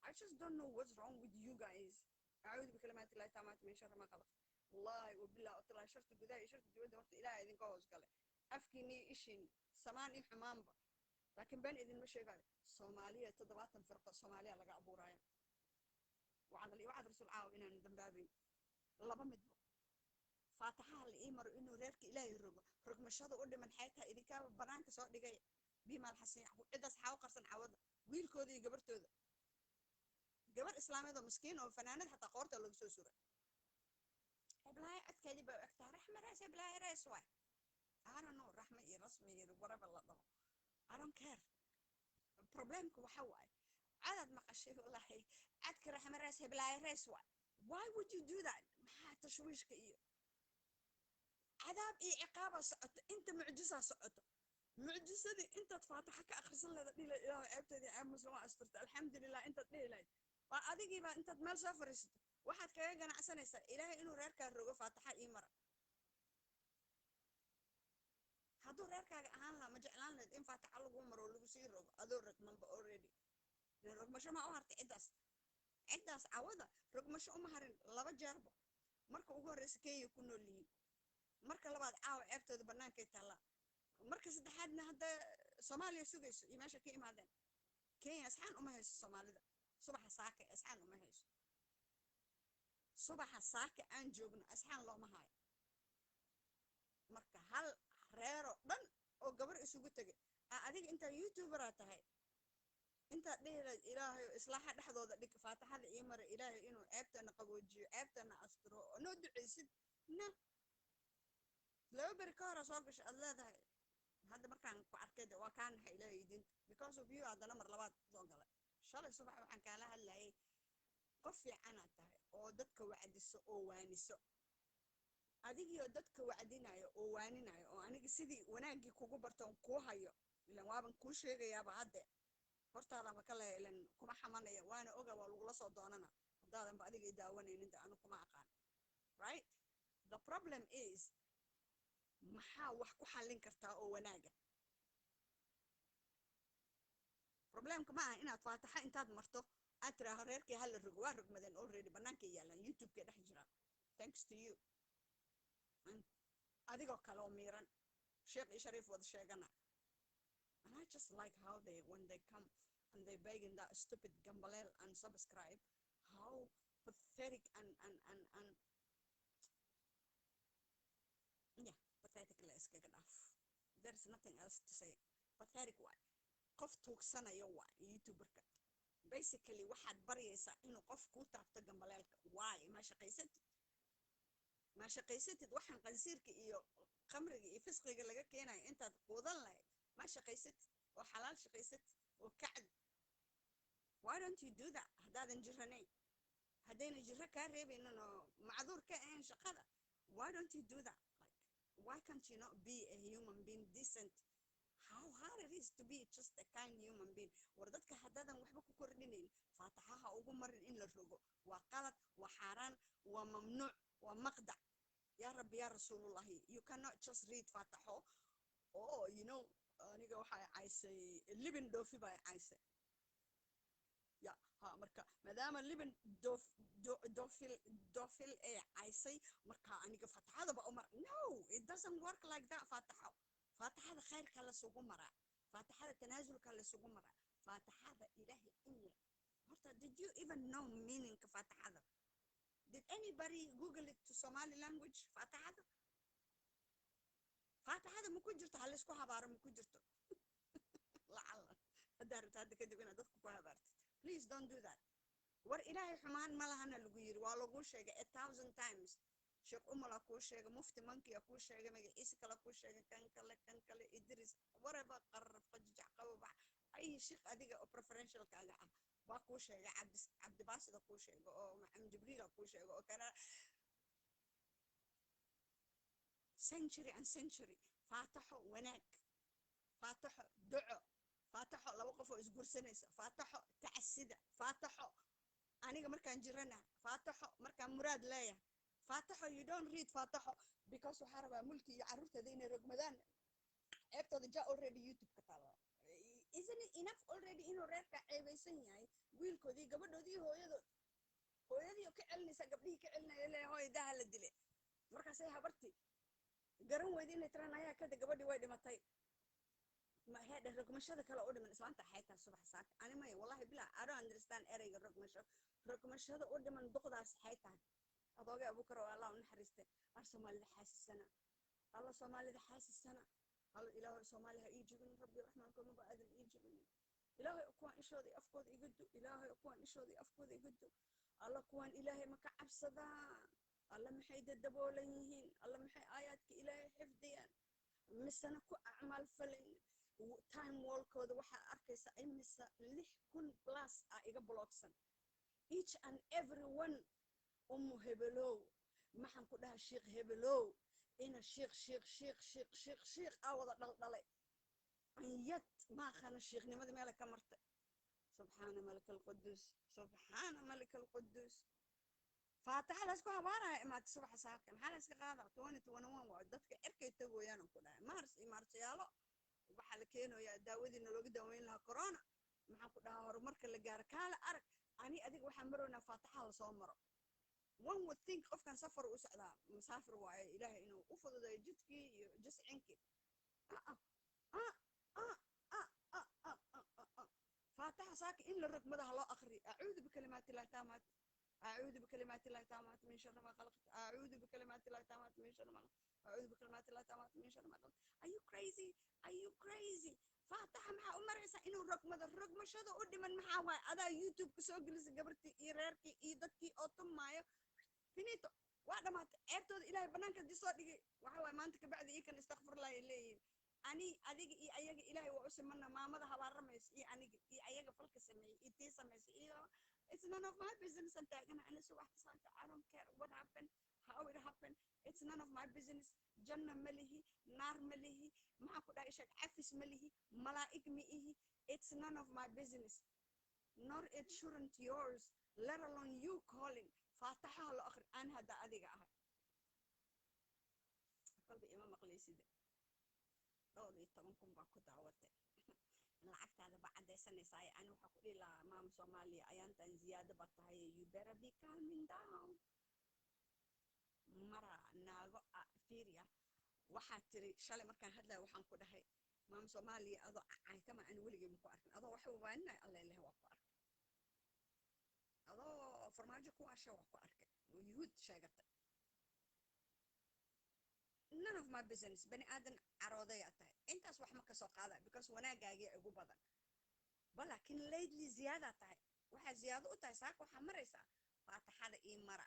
I just don't know what's wrong with you guys. أعوذ بكلمات الله التامات من شر ما خلقت. والله وبالله وطلع شرط gudaha iyo sharta dibadda horta Ilaahay idinka hoos galay, afkiini iyo ishiin, samaan iyo xumaanba. Laakiin been idinma sheegayo. Soomaaliya 70 firqo Soomaaliya laga abuuraya. Wacdal iyo wacd rasuul caawa inaanu dambaabayn laba midba. Faataxaha la ii maro inuu reerka Ilaahay rogo, rogmashada u dhiman xaytaa idinkaaba banaanka soo dhigay. Bimaal Xasan Yacquub ciddaas xaawo qarsan cawada wiilkooda iyo gabartooda, gabar islaameed oo miskiin oo fanaanad xataa qoorta lagu soo suray. Heblaayo codkeedii bay u egtaa Raxma Rees, Heblaayo Rees waay. I don't know, Raxma iyo Rasmi iyo whatever la dhaho, I don't care. Problemka waxa waaye cadaad maqashay, wallaahi cadka Raxma Rees, Heblaayo Rees waay. Why would you do that? Maxaa tashwiishka iyo cadaab iyo ciqaabaa socoto? Inta mucjisaa socoto, mucjisadii intaad faataxa ka akhrisan leeda dhihi lahayd, "Ilaahu ceebteedii ceeb muslim waa asturta, alxamdulilah," intaad dhihi lahayd, waa adigiibaa intaad meel soo fariisato waxaad kaga ganacsanaysaa Ilaahay inuu reerkaa rogo, faataxa ii mara. Hadduu reerkaaga ahaan lahaa, ma jeclaan lahayd in faataxa lagu maro oo lagu sii rogo adoo rogmanba already? Rogmasho maa u hartay ciddaas? Ciddaas cawada rogmasho uma harin laba jeerba. Marka ugu horreysa Kenya ku nool yihiin, marka labaad caawa ceebtooda bannaankay taallaa, marka saddexaadna hadda Soomaaliya sugayso iyo meesha ka imaadeen. Kenya asxaan uma hayso Soomaalida. Subaxa saaka asxaan uma hayso. Subaxa saaka aan joogno asxaan looma hayo. Marka hal reero dhan oo gabar isugu tegay aa adiga intaa youtuberaa tahay, intaad dhihi lahayd "Ilaahayo islaaxa dhexdooda dhig, faataxada ii mara, Ilaahay inuu ceebtana qaboojiyo, ceebtana asturo," oo noo ducaysid na laba beri ka hora soo gashay aad leedahay. Hadda markaan ku arkay de waa kaa naxay. Ilaahay idinta because of you haddana mar labaad soo galay. Shalay subax waxaan kaala hadlayay qof fiicanaad tahay oo dadka wacdiso oo waaniso. Adigiioo dadka wacdinayo oo waaninayo oo aniga sidii wanaaggii kugu bartoon kuu hayo, ilan waaban kuu sheegayaaba hadde hortaadaba ka lehe, ilan kuma xamanaya, waana oga waa lagula soo doonana haddaadanba adiga i daawanaynin de anu kuma aqaan. Right, the problem is, maxaa wax ku xallin kartaa oo wanaaga? Problemka ma aha inaad faataxa intaad marto aad tiraaho reerkii hala rogo. Waa rogmadeen already, bannaankay yaalaan, YouTube-kay dhex jiraan, thanks to you, adigoo kale oo miiran, sheekh iyo shariif wada sheegana. And I just like how they, when they come and they beg in that stupid gambaleel and subscribe, how pathetic and yeah, pathetic la iskaga dhaaf. There's nothing else to say. Pathetic waay, qof tuugsanayo waay. YouTuberka basically waxaad baryaysaa inuu qof kuu taabto gambaleelka. Waay, ma shaqaysatid, ma shaqaysatid. Waxaan qansiirka iyo khamriga iyo fisqiga laga keenayo intaad quudan lahayd, ma shaqaysatid oo xalaal shaqaysatid oo kacdi. Why don't you do that? Haddaadan jiranayn, haddayna jiro kaa reebaynin oo macduur ka ahayn shaqada, why don't you do that? Like, why can't you not be a human being decent? How hard it is to be just a kind human being. War dadka haddaadan waxba ku kordhinayn, faataxaha ugu marin in la rogo. Waa qalad, waa xaaraan, waa mamnuuc, waa maqdac. Yaa Rabbi, yaa Rasuulullahi, you cannot just read faataxo. Oh, aniga waxay caysay Libin Dhoofi baa caysay ya ha. Marka maadaama Libin doof Doofil Doofil ee caysay, marka aniga faataxadaba umar. No, it doesn't work like that. Faataxo, faataxada khayrka lasugu maraa, faataxada tanaasulka lasugu maraa, faataxada Ilaahay in la horta. Did you even know meaningka faataxada? Did anybody Google it to Somali language? Faataxada, faataxada ma ku jirto ha laysku habaaro? Ma ku jirto? Lacala haddaa rabta hadda kadib inaad dadku ku habaartid, please don't do that. War Ilaahay xumaan ma lahana lagu yiri, waa laguu sheegay a thousand times. Sheekh Umala kuu sheegay, Mufti Mankiya kuu sheegay, magaciisa kale kuu sheegay, kan kale, kan kale, Idris, whatever, qararaf, qajajac, qababax, ay sheekh adiga oo preferentialkaaga ah waa kuu sheegay. Cabdi Cabdibaasida kuu sheegay, oo Maxamed Jibriila kuu sheegay, oo kana century and century. Faataxo wanaag, faataxo duco, faataxo laba qof oo isgursanaysa, faataxo tacsida, faataxo aniga markaan jirana, faataxo markaan muraad leeyahay, faataxo. You don't read faataxo because waxaa rabaa Mulki iyo carruurteeda inay rogmadaan ceebtooda. Ja, already YouTube ka taala. Isn't it enough already inuu reerka ceebaysan yahay, wiilkoodii, gabadhoodii, hooyadood, hooyadii oo ka celinaysa, gabdhihii ka celinaya, leeyahay hooy daha la dile. Markaasay habartii garan weyda inay tiraan ayaa kada gabadhii way dhimatay. Heedhe, rogmashada kale u dhiman islaanta xaytaa subax saaka. Ani maya, wallahi bilaa, I don't understand ereyga rogmasho. Rogmashada u dhiman duqdaas xay tahay? Adoogay Abuukar oo Allah u naxariiste. Ar Soomaalida xaasisana, Alla Soomaalida xaasisana, Alla Ilaahoy Soomaali ha ii jibin. Rabbi Raxmaanka maba aadan ii jibin. Ilaahoy kuwaan ishooda iyo afkooda iga du. Ilaahoy kuwaan ishooda iyo afkooda iga du. Alla kuwaan Ilaahay ma ka cabsadaan? Alla maxay dadaboolan yihiin? Alla maxay aayaadka Ilaahay xifdiyaan misena ku acmaal falayn? Time wallkooda waxaa arkaysa imisa 6000 plus ah iga blocksan, each and every one. Umu hebelow, maxaan ku dhahaa, sheekh hebelow, ina sheekh, sheekh, sheekh, sheekh, sheekh, sheekh aa wada dhaldhalay anyad maaqana sheekhnimada meela ka martay. Subxaana Malik Alquduus, subxaana Malik Alquduus. Faataxa laysku habaaraya imaata subaxa saaka. Maxaa layska qaadaa? 2021 waa dadka cirkay tagoyaan ku dhahay. Mars iyo marsyaalo waxaa la keenayaa daawadiina looga daaweyn lahaa corona. Maxaan ku dhahaa, horumarka la gaaro kaala arag. Ani adiga waxaan maroynaa faataxa lasoo maro. One would think qofkan safar u socdaa, musaafir waaye, Ilaahay inuu u fududeeyo jidkii iyo jiscinkii. Ah ah ah ah ah ah ah ah ah. Faataxa saaka in la rogmada ha loo akriyo. Acuudu bikalimaati Illahi taamaat, acuudu bikalimaati Illahi taamaat min shari ma khalaqt, acuudu bikalimaati Illahi taamaat min shari ma khalaqt, acuudu bikalimaati Illahi taamaat min shari ma khalaqt. Are you crazy? Are you crazy? Faataxa maxaa u maraysaa inuu rogmado? Rogmashada u dhiman maxaa waaye? Adaa YouTube ka soo gelisa gabartii iyo reerkii iyo dadkii oo tumaayo. Finito, waa dhamaatay ceebtooda. Ilaahay banaanka hadii soo dhigay, waxa waaye maanta kabacdi ii kan istakfirullah ay leeyihiin. Ani adiga iyo ayaga Ilaahay waa u simana. Maamada habaaramaysa iyo aniga iyo ayaga falka sameeyey iyo tii samaysay iyo it's none of my business. An taagana ani subaxta saanta, I don't care what happened, how it happened, it's none of my business. Janna ma lihi, naar ma lihi, maxaan ku dhahay, sheeg, cafis ma lihi, malaa'ig ma ihi. It's none of my business, nor it shouldn't yours, let alone you calling faataxaha loo akhri. Aan hadda adiga ahay kolba ima maqlaysida. Dhowr iyo toban kun baa ku daawatay, lacagtaada baa caddaysanaysaa. Ani waxaa ku dhihi lahaa, maama Soomaaliya, ayaantan ziyaado ba tahay, you better be calming down. Mara naago fiiriya, waxaa tiri shalay markaan hadlaya waxaan ku dhahay Maam Soomaaliya, adoo caytama aan weligay ma ku arkin. Adoo waxa waaninay, Alla ilaah, waa ku arkay. Adoo Farmaajo ku asha waa ku arkay oo Yuhuud sheegatay. None of my business. Bani aadan caroodayaa tahay, intaas wax ma kasoo qaada because wanaagaagii ugu badan ba. Laakiin lately ziyaadaa tahay, waxaa ziyaado u tahay. Saaka waxaa maraysaa faataxada ii mara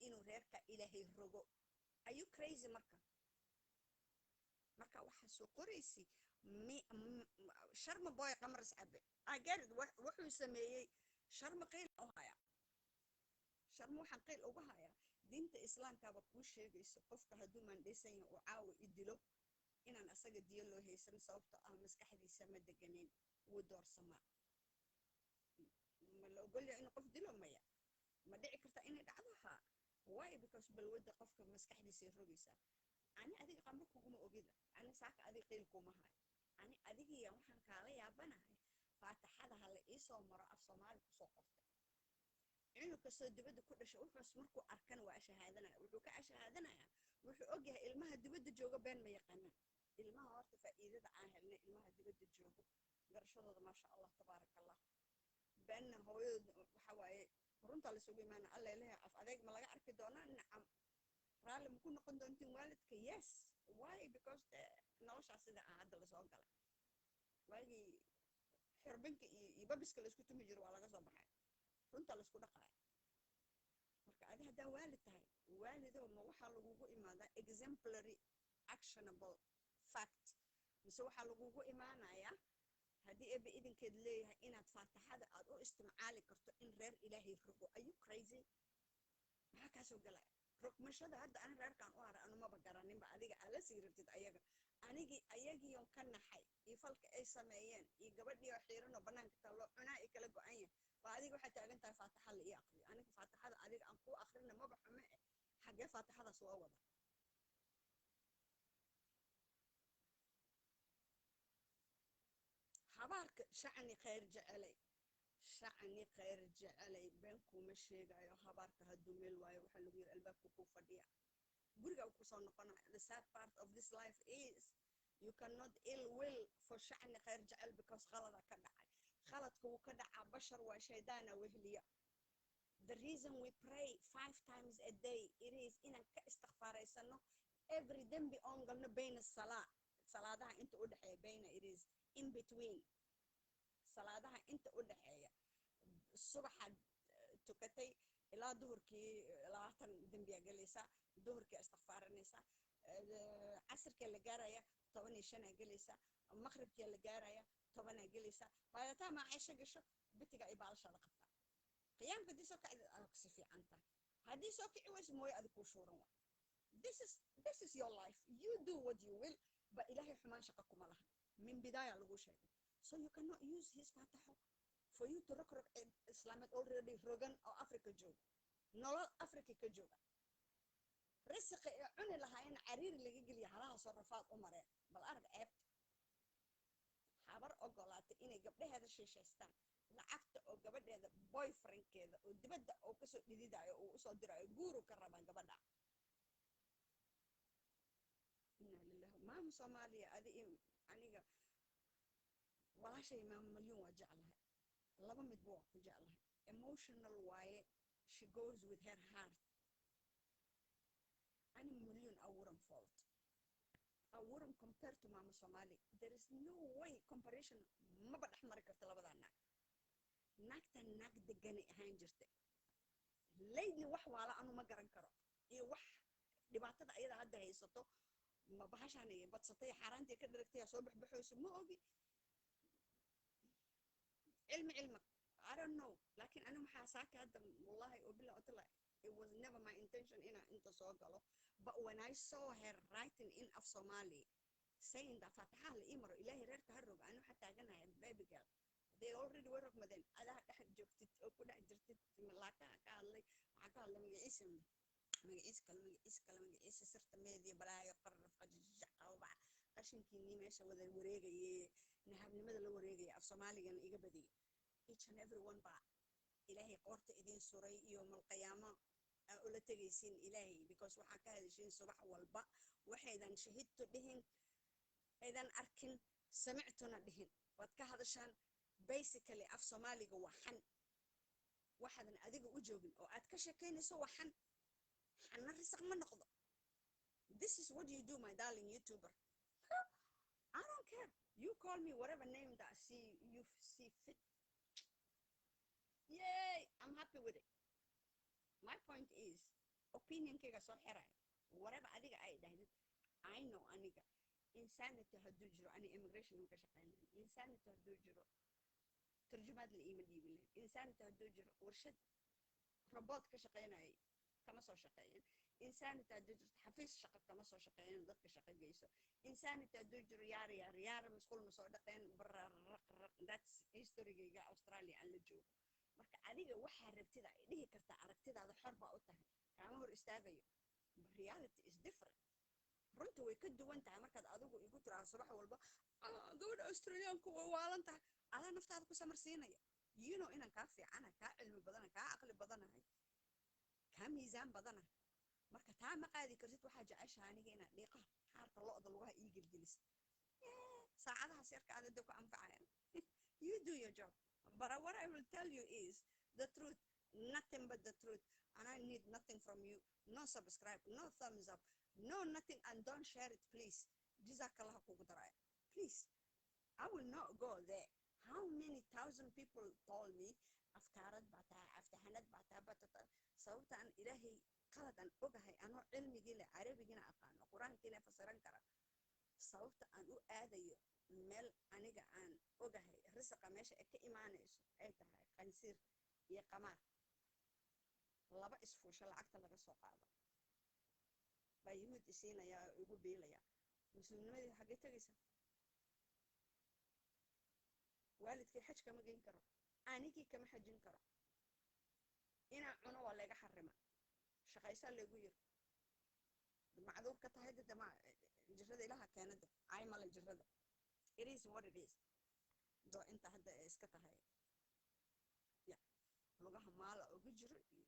inuu reerka Ilaahay rogo. Are you crazy? Marka waxaa soo qoraysi Sharma Boy qamaras cabe. I get it. Wuxuu sameeyey Sharma qiil u haya. Sharma waxaan qiil uga hayaa, diinta Islaamkaaba kuu sheegayso qofka hadduu maandhaysan yahay uu caawa i dilo inaan asaga diyo loo haysan, sababto ah maskaxdiisa ma deganeyn, wuu doorsamaa. Ma la ogolyahay inuu qof dilo? Maya. Ma dhici karta inay dhacdo? Haa. Why? Because balwadda qofka maskaxdiisay rogaysaa. Ani adiga qamro kuguma ogida, ani saaka adiga qiil kuma hayo. Ani adigiya waxaan kaala yaabanahay faataxada ha la iisoo maro af Soomaali kusoo qortay. Cunug kastoo dibadda ku dhashay wuxuus markuu arkana waa ashahaadanaya. Wuxuu ka ashahaadanayaa, wuxuu ogyahay ilmaha dibadda jooga been ma yaqaanaan. Ilmaha horta faa'iidada aan helnay, ilmaha dibadda joogo garashadooda, maasha Allah, tabaaraka Allah. Beenna hooyadood waxa waaye runtaa lasugu imaana. Alla ilahay, af adeeg ma laga arki doonaa? Nacam. Raalli ma ku noqon doontiin waalidka? Yes. Why? Because noloshaas sida ah hadda lasoo galay, waagii xirbanka iyo babiska laisku tumi jiro waa laga soo baxay, runta laisku dhaqaaya. Marka adi haddaa waalid tahay, waalidow, ma waxaa lagugu imaadaa exemplary actionable fact, mise waxaa lagugu imaanayaa haddii Eebe idinkeed leeyahay inaad faataxada aad u isticmaali karto in reer Ilaahay rogo? Are you crazy? Maxaa kaasoo galaya rogmashada hadda? Ani reerkan u haray anu maba garaninba. Adiga aad la sii rabtid ayaga, anigii ayagiion ka naxay iyo falka ay sameeyeen iyo gabadhii oo xiiranoo banaanka taallo cunaa ay kala go-an yahay, waa adiga waxaad taagan tahay faataxa la ii aqriyo. Aniga faataxada adiga aan kuu aqrina maba xume eh. Xaggee faataxadaas loo wada? Habaarka shacni khayr jecelay, shacni khayr jecelay, been kuma sheegayo. Habaarka hadduu meel waayo, waxaa lagu yiri albaabka kuu fadhiya, guriga kusoo noqonaya. The sad part of this life is you cannot ill will for shacni khayr jecel because khalada ka dhacay. Khaladka wuu ka dhacaa, bashar waa, shaydaana wehliya. The reason we pray five times a day, it is inaan ka istikfaaraysano every dembi oon galno bayna salaa, salaadaha inta u dhexeeya. Bayna, it is in between salaadaha inta u dhexeeya. Subaxaad tukatay ilaa duhurkii 20 dembiyaa gelaysaa, duhurkii istikfaaranaysaa, casirkii la gaaraya 15-aa gelaysaa, maqribkii la gaaraya 10-aa gelaysaa. By the time aa caysho gasho, bitiga ay baalashaada qabtaa. Qiyaamka haddii soo kacdi aad kasi fiican tahay, haddii soo kici weyso mooye adig kuu shuuran wa. This is your life. You do what you will, but Ilaahay xumaan shaqa kuma laha. Min bidaaya lagu sheegay. So you cannot use his faataxo for you to rog rog islaameed already rogan oo Africa jooga, nolol Africa ka jooga, risiqi ee cuni lahaayeen cariiri laga geliya, halaha soo rafaad u mareen. Bal arag ceebta habar ogolaatay inay gabdhaheeda shiishaystaan lacagta oo gabadheeda boyfriendkeeda oo dibadda oo kasoo dhididayo uu usoo dirayo, guuru ka rabaan gabadha. Inaa lillahi. Maama Soomaaliya, adi aniga walaashay Maama Malyuun waa jeclahay, laba midba waa ku jeclahay. Emotional waaye, she goes with her heart. Ani Malyuun I wouldn't fault, I wouldn't compare to Mama Somali. There is no way comparison maba dhex mari karto labadaa naag. Naagtan naag deganay ahaan jirtay. Lately wax waala anu ma garan karo iyo wax dhibaatada ayada hadda haysato, ma bahashaan badsatay, xaaraantii ka dharagtay soo baxbaxayso, ma ogi. Cilmi cilmi, I don't know. Laakiin anigu maxaa saaka hadda, wallahi oo billah otala, it was never my intention inaan inta soo galo, but when I saw her writing in af Somali saying that faataxaha la ii maro, Ilaahay reerka ha rogo, ani waxaa taaganahay, baby girl, they already way rogmadeen. Adaa dhex joogtid oo ku dhex jirtid laakaha ka hadlay, waxaa ka hadlay magaciisa, magaciisa kale, magaciisa kale, magaciisa sirta meediya, balaayo qararaf qajajac qawbac, qashinkiinii meesha wada wareegaye, nahabnimada la wareegaya, af Soomaaligana iga badiyay. Each and every one baa Ilaahay qoorta idin suray iyo malqiyaamo aa ula tegaysiin Ilaahay, because waxaa ka hadashiin subax walba waxaydan shahidto dhihin aydan arkin. Samictuna dhihin waad ka hadashaan. Basically, af Soomaaliga waa xan. Waxaadan adiga u joogin oo aad ka sheekaynayso waa xan. Xanna risaq ma noqdo. This is what you do, my darling YouTuber. I don't care. You call me whatever name that see you see fit. Yay, I'm happy with it. My point is, opinionkayga soo xiraya whatever adiga ay dhahdid. I know aniga insanity hadduu jiro, ani immigration ma ka shaqeyn lahayn. Insanity hadduu jiro, turjumaad la iima dhiibi lahayn. Insanity hadduu jiro, warshad robot ka shaqeynayay kama soo shaqeeyen. Insanity hadduu jirto, xafiis shaqo kama soo shaqeeyen, dadka shaqo geyso. Insanity hadduu jiro, yaara yaara yaara, musqul ma soo dhaqeen, bararaqraq. That's historygayga Australia aan la joogo. Marka adiga waxaa rabtida ay dhihi kartaa, aragtidaada xor baa u tahay, kaama hor istaagayo. Reality is different. Runta way ka duwan tahay. Markaad adigu igu tiraa subax walba, "Gabadha Australiyaanku way waalan tahay," adaa naftaada ku samarsiinaya. You know inaan kaa fiicanahay, kaa cilmi badanahay, kaa caqli badanahay, kaa miisaan badanahay. Marka taa ma qaadi kartid. Waxaa jeceshaha aniga inaad dhiiqaha xaarka lo'da lugaha ii gelgelisid saacadahaas yarka aad ada ku anfacayaan. You do your job, but what I will tell you is the truth, nothing but the truth, and I need nothing from you. No subscribe, no thumbs up, no nothing, and don't share it, please. Jazakallah kugu daraya. Please, I will not go there. How many thousand people told me, afkaarad baa tahay, aftahanad baa tahay, batata. Sababta aan Ilaahay qalad aan ogahay, anoo cilmigii leh, Carabigina aqaano, Qur-aankiina fasiran kara, sababta aan u aadayo meel aniga aan ogahay risaqa meesha ay ka imaanayso ay tahay qansiir iyo qamaar laba isfuusho lacagta laga soo qaado baa Yuhuud isiinaya oo igu biilaya. Muslimnimadii xaggay tegaysaa? Waalidkii xaj kama geyn karo, anigii kama xajin karo, inaan cuno waa layga xarima, shaqaysaa laygu yiri. Macduur ka tahay dada ma jirada ilaha keenada cay male jirada. It is what it is. Doo inta hadda ay iska tahay ya lugaha maala ugu jiro iyo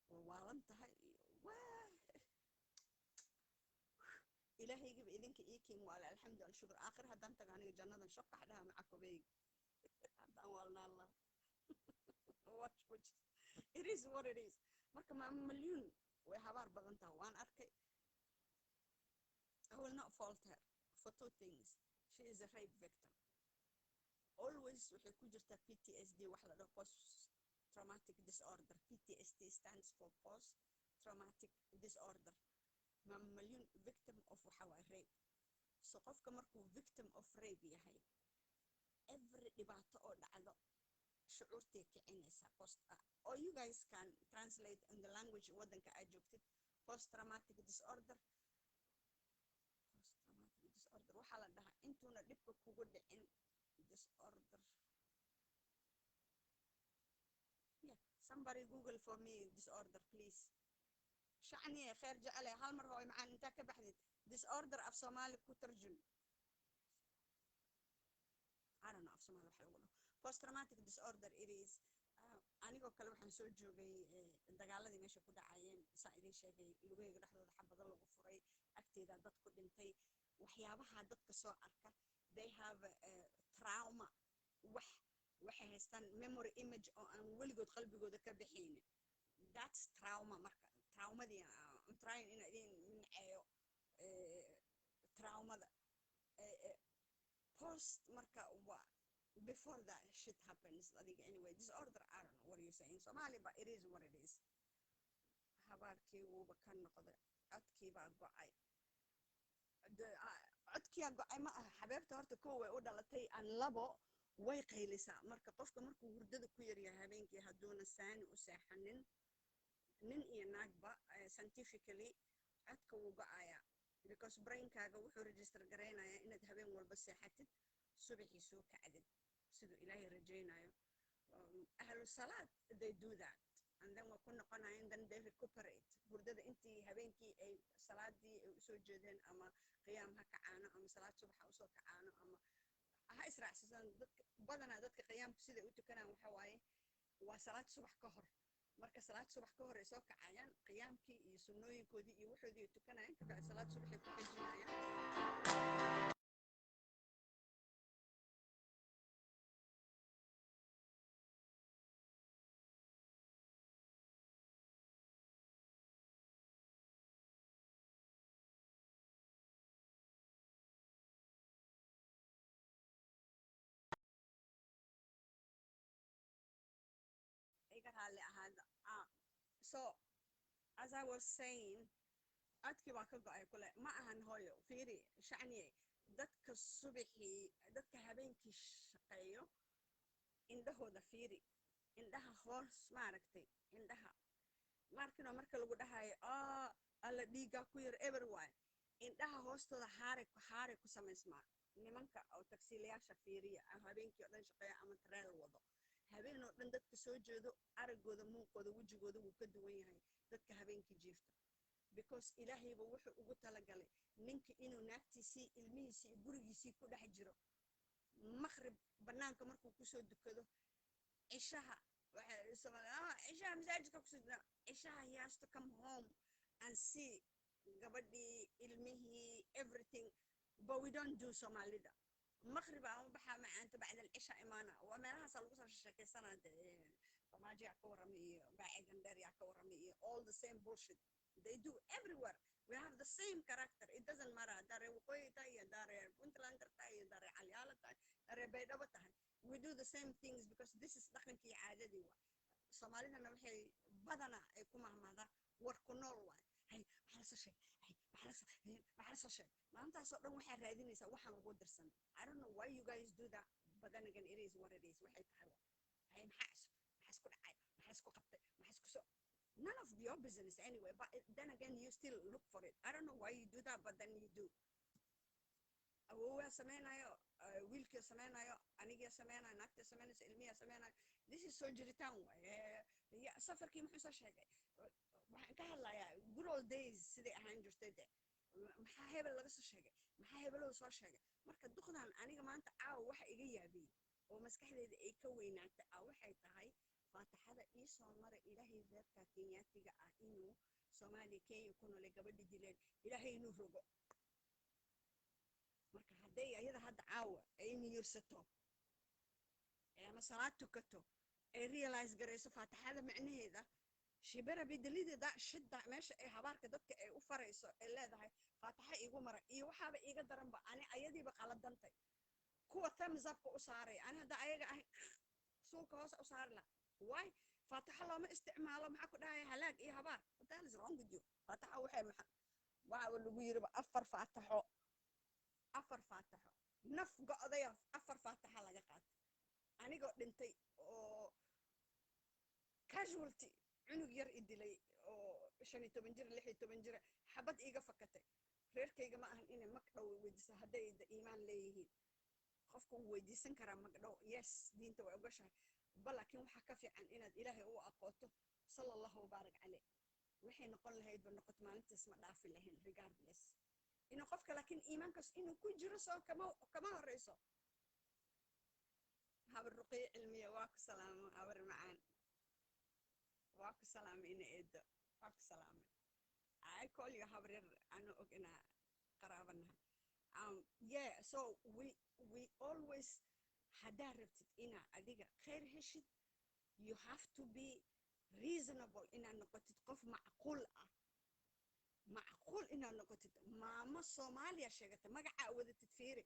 waa waalan tahay iyo waa Ilaahaygiiba idinka ii kiin waale. Alxamdu alshukr. Aakhir haddaan tago aniga jannadan shaqax dhaha maca kobeyga haddaan waalnaa Allah. Watch which it is what it is. Marka Maama Malyuun way habaar badan tahay, waan arkay. I will not fault her for two things. She is a rape victim. Always waxay ku jirtaa PTSD, wax la dhaho post traumatic disorder. PTSD stands for post traumatic disorder. Maama Malyuun victim of waxa waa rape. So qofka markuu victim of rape yahay, every dhibaato oo dhacdo shucuurtay kicinaysaa. Post or you guys can translate in the language waddanka aad joogtid. Post traumatic disorder, post traumatic disorder waxaa la dhahaa intuuna dhibka kugu dhicin. Disorder, yeah. Somebody Google for me disorder, please. Shacniye kheer jecele, hal mar hooy macaan intaa ka baxdid, disorder af Soomaali ku tarjun. I don't know af Soomaali waxa lagu dhaho post traumatic disorder. It is anigoo kale waxaan soo joogay dagaaladii meesha ku dhacayeen, saan idin sheegay, lugahayga dhexdooda xabado lagu furay, agteeda dad ku dhintay. Waxyaabaha dadka soo arka, they have trauma. Wax waxay haystaan memory image oo aan weligood qalbigooda ka bixaynin. That's trauma. Marka traumadii, I'm trying inaan idin minceeyo traumada post. Marka waa before that shit happens adiga. Anyway, disorder, I don't know what you say in Somali, but it is what it is. Habaarkii wuuba ka noqday, codkiibaa go'ay. Codkiyaa go'ay ma aha. Xabeebta horta kow way u dhalatay, aan labo way qaylisaa. Marka qofka markuu hurdada ku yaryahay habeenkii, hadduuna saani u seexanin, nin iyo naagba, scientifically codka wuu go'ayaa, because brainkaaga wuxuu register garaynayaa inaad habeen walba seexatid, subaxii soo kacdid siduu Ilaahay rajaynayo. Ahlu salaad, they do that, and then waa ku noqonayaan, then they recuperate hurdada intii habeenkii ay salaadii ay usoo jeedeen, ama qiyaam ha kacaano, ama salaad subax ha usoo kacaano, ama ha israacsiisan. Dadka badanaa, dadka qiyaamku siday u tukanaan waxa waaye waa salaad subax ka hor. Marka salaad subax ka hor ay soo kacayaan, qiyaamkii iyo sunnooyinkoodii iyo waxoodii ay tukanayaan, kabacdi salaad subaxay ku xijinayaan. Raalli ahaada. So as I was saying, codkii baa ka go'ay kule. Ma ahan, hooyo, fiiri, shacniye, dadka subaxii, dadka habeenkii shaqeeyo, indhahooda fiiri, indhaha hoos, maaragtay, indhaha maarkino marka lagu dhahayo, alla dhiiggaa ku yar, eber waay, indhaha hoostooda haaray haaray ku samaysmaa. Nimanka oo tagsiilayaasha fiiriya, habeenkii oo dhan shaqeeya ama tareel wado, habeen oo dhan dadka soo jeedo, araggooda, muuqooda, wejigooda wuu ka duwan yahay dadka habeenkii jiifta, because Ilaahayba wuxuu ugu talagalay ninka inuu naagtiisii, ilmihiisii iyo gurigiisii ku dhex jiro. Maqrib bannaanka markuu kusoo dukado, cishaha, cishaha masaajidka kusoo, cishaha he has to come home and see gabadhii, ilmihii, everything. But we don't do. Soomaalida maqrib aan u baxaa, macaanta, bacda alcisha imaana, waa meelahaasaa lagu soo sheekaysanaa dee. Farmaajo yaa ka warramay iyo baacigan dheer yaa ka warramay iyo all the same bullshit they do everywhere. We have the same character. It doesn't matter haddaa reer Waqooyi tahay iyo haddaa reer Puntland tahay iyo haddaa reer Calyaalo tahay, reer Baydhabo tahay. We do the same things because this is dhaqankii, caadadii waa. Soomaalidana waxay badanaa ay ku mahmahdaa "war ku nool" waay. Hay, maxaa lasoo sheegay? Hay, maxaa lasoo sheegay? Maalintaasoo dhan waxaa raadinaysaa waxaan lagu dirsan. I don't know why you guys do that, but then again, it is what it is. Waxay tahay waa, hay, maxaa cusub? Maxaa isku dhacay? Maxaa isku qabtay? Maxaa isku soo? None of your business anyway, but then again, you still look for it. I don't know why you do that, but then you do. Awowaa sameynayo, wiilkii sameynayo, anigia sameynayo, naagtii sameynayso, ilmiyaa sameynayo. This is soo jiritaan waay. Safarkii muxuu soo sheegay? Waxaan ka hadlayaa good old days, siday ahaan jirtay de. Maxaa hebel laga soo sheegay? Maxaa hebelow soo sheegay? Marka duqdan aniga maanta caawa waxa iga yaabiyey oo maskaxdeeda ay ka weynaatay ah waxay tahay faataxada ii soo mara, Ilaahay reerka Kenyaatiga ah inuu Soomaaliya, Kenya ku noolay, gabadhi dileen, Ilaahay inuu rogo. Marka hadday ayada hadda caawa ay niyirsato ama salaad tukato, ay realize garayso faataxada macnaheeda, shibera bedelideda shida meesha ay habaarka dadka ay u farayso, ay leedahay "faataxa iigu mara" iyo waxaaba iiga daranba ani ayadiiba qaladantay. Kuwa thumbs upka u saaray, ani hadda ayaga ahay suulka hoose u saari laha. Why? Faataxa looma isticmaalo, maxaa ku dhahaya, halaag iyo habaar. What the hell is wrong with you? Faataxa waxay maxa waxaaba lagu yiriba afar faataxo, afar faataxo, naf go'daya afar faataxa laga qaatay. Anigoo dhintay oo casualty, cunug yar i dilay oo 15 jir, 16 jira, xabad iiga fakatay, reerkayga ma ahan inay magdhow weydiisa. Hadday iimaan leeyihiin, qofka wuu weydiisan karaa magdhow. Yes, diinta way ogashahay ba, laakiin waxaa ka fiican inaad Ilaahay u aqooto, sala Allahu wabaarak caleyh. Waxay noqon lahayd ba noqoto, maalintaas ma dhaafi lahayn regardless inuu qofka, laakiin iimaankaas inuu ku jiro soo kama horeyso. Habar Ruqiyo Cilmiya, waa ku salaamo. Habar macaan, waa ku salaamay. Ina eedo, waa ku salaamay. I call you habar yar, ano og inaa qaraabanahay. Yeah, so we always, haddaa rabtid inaa adiga khayr heshid, you have to be reasonable, inaad noqotid qof macquul ah, macquul inaad noqotid. Maamo Soomaaliya sheegatay, magacaa wadatid, fiiri,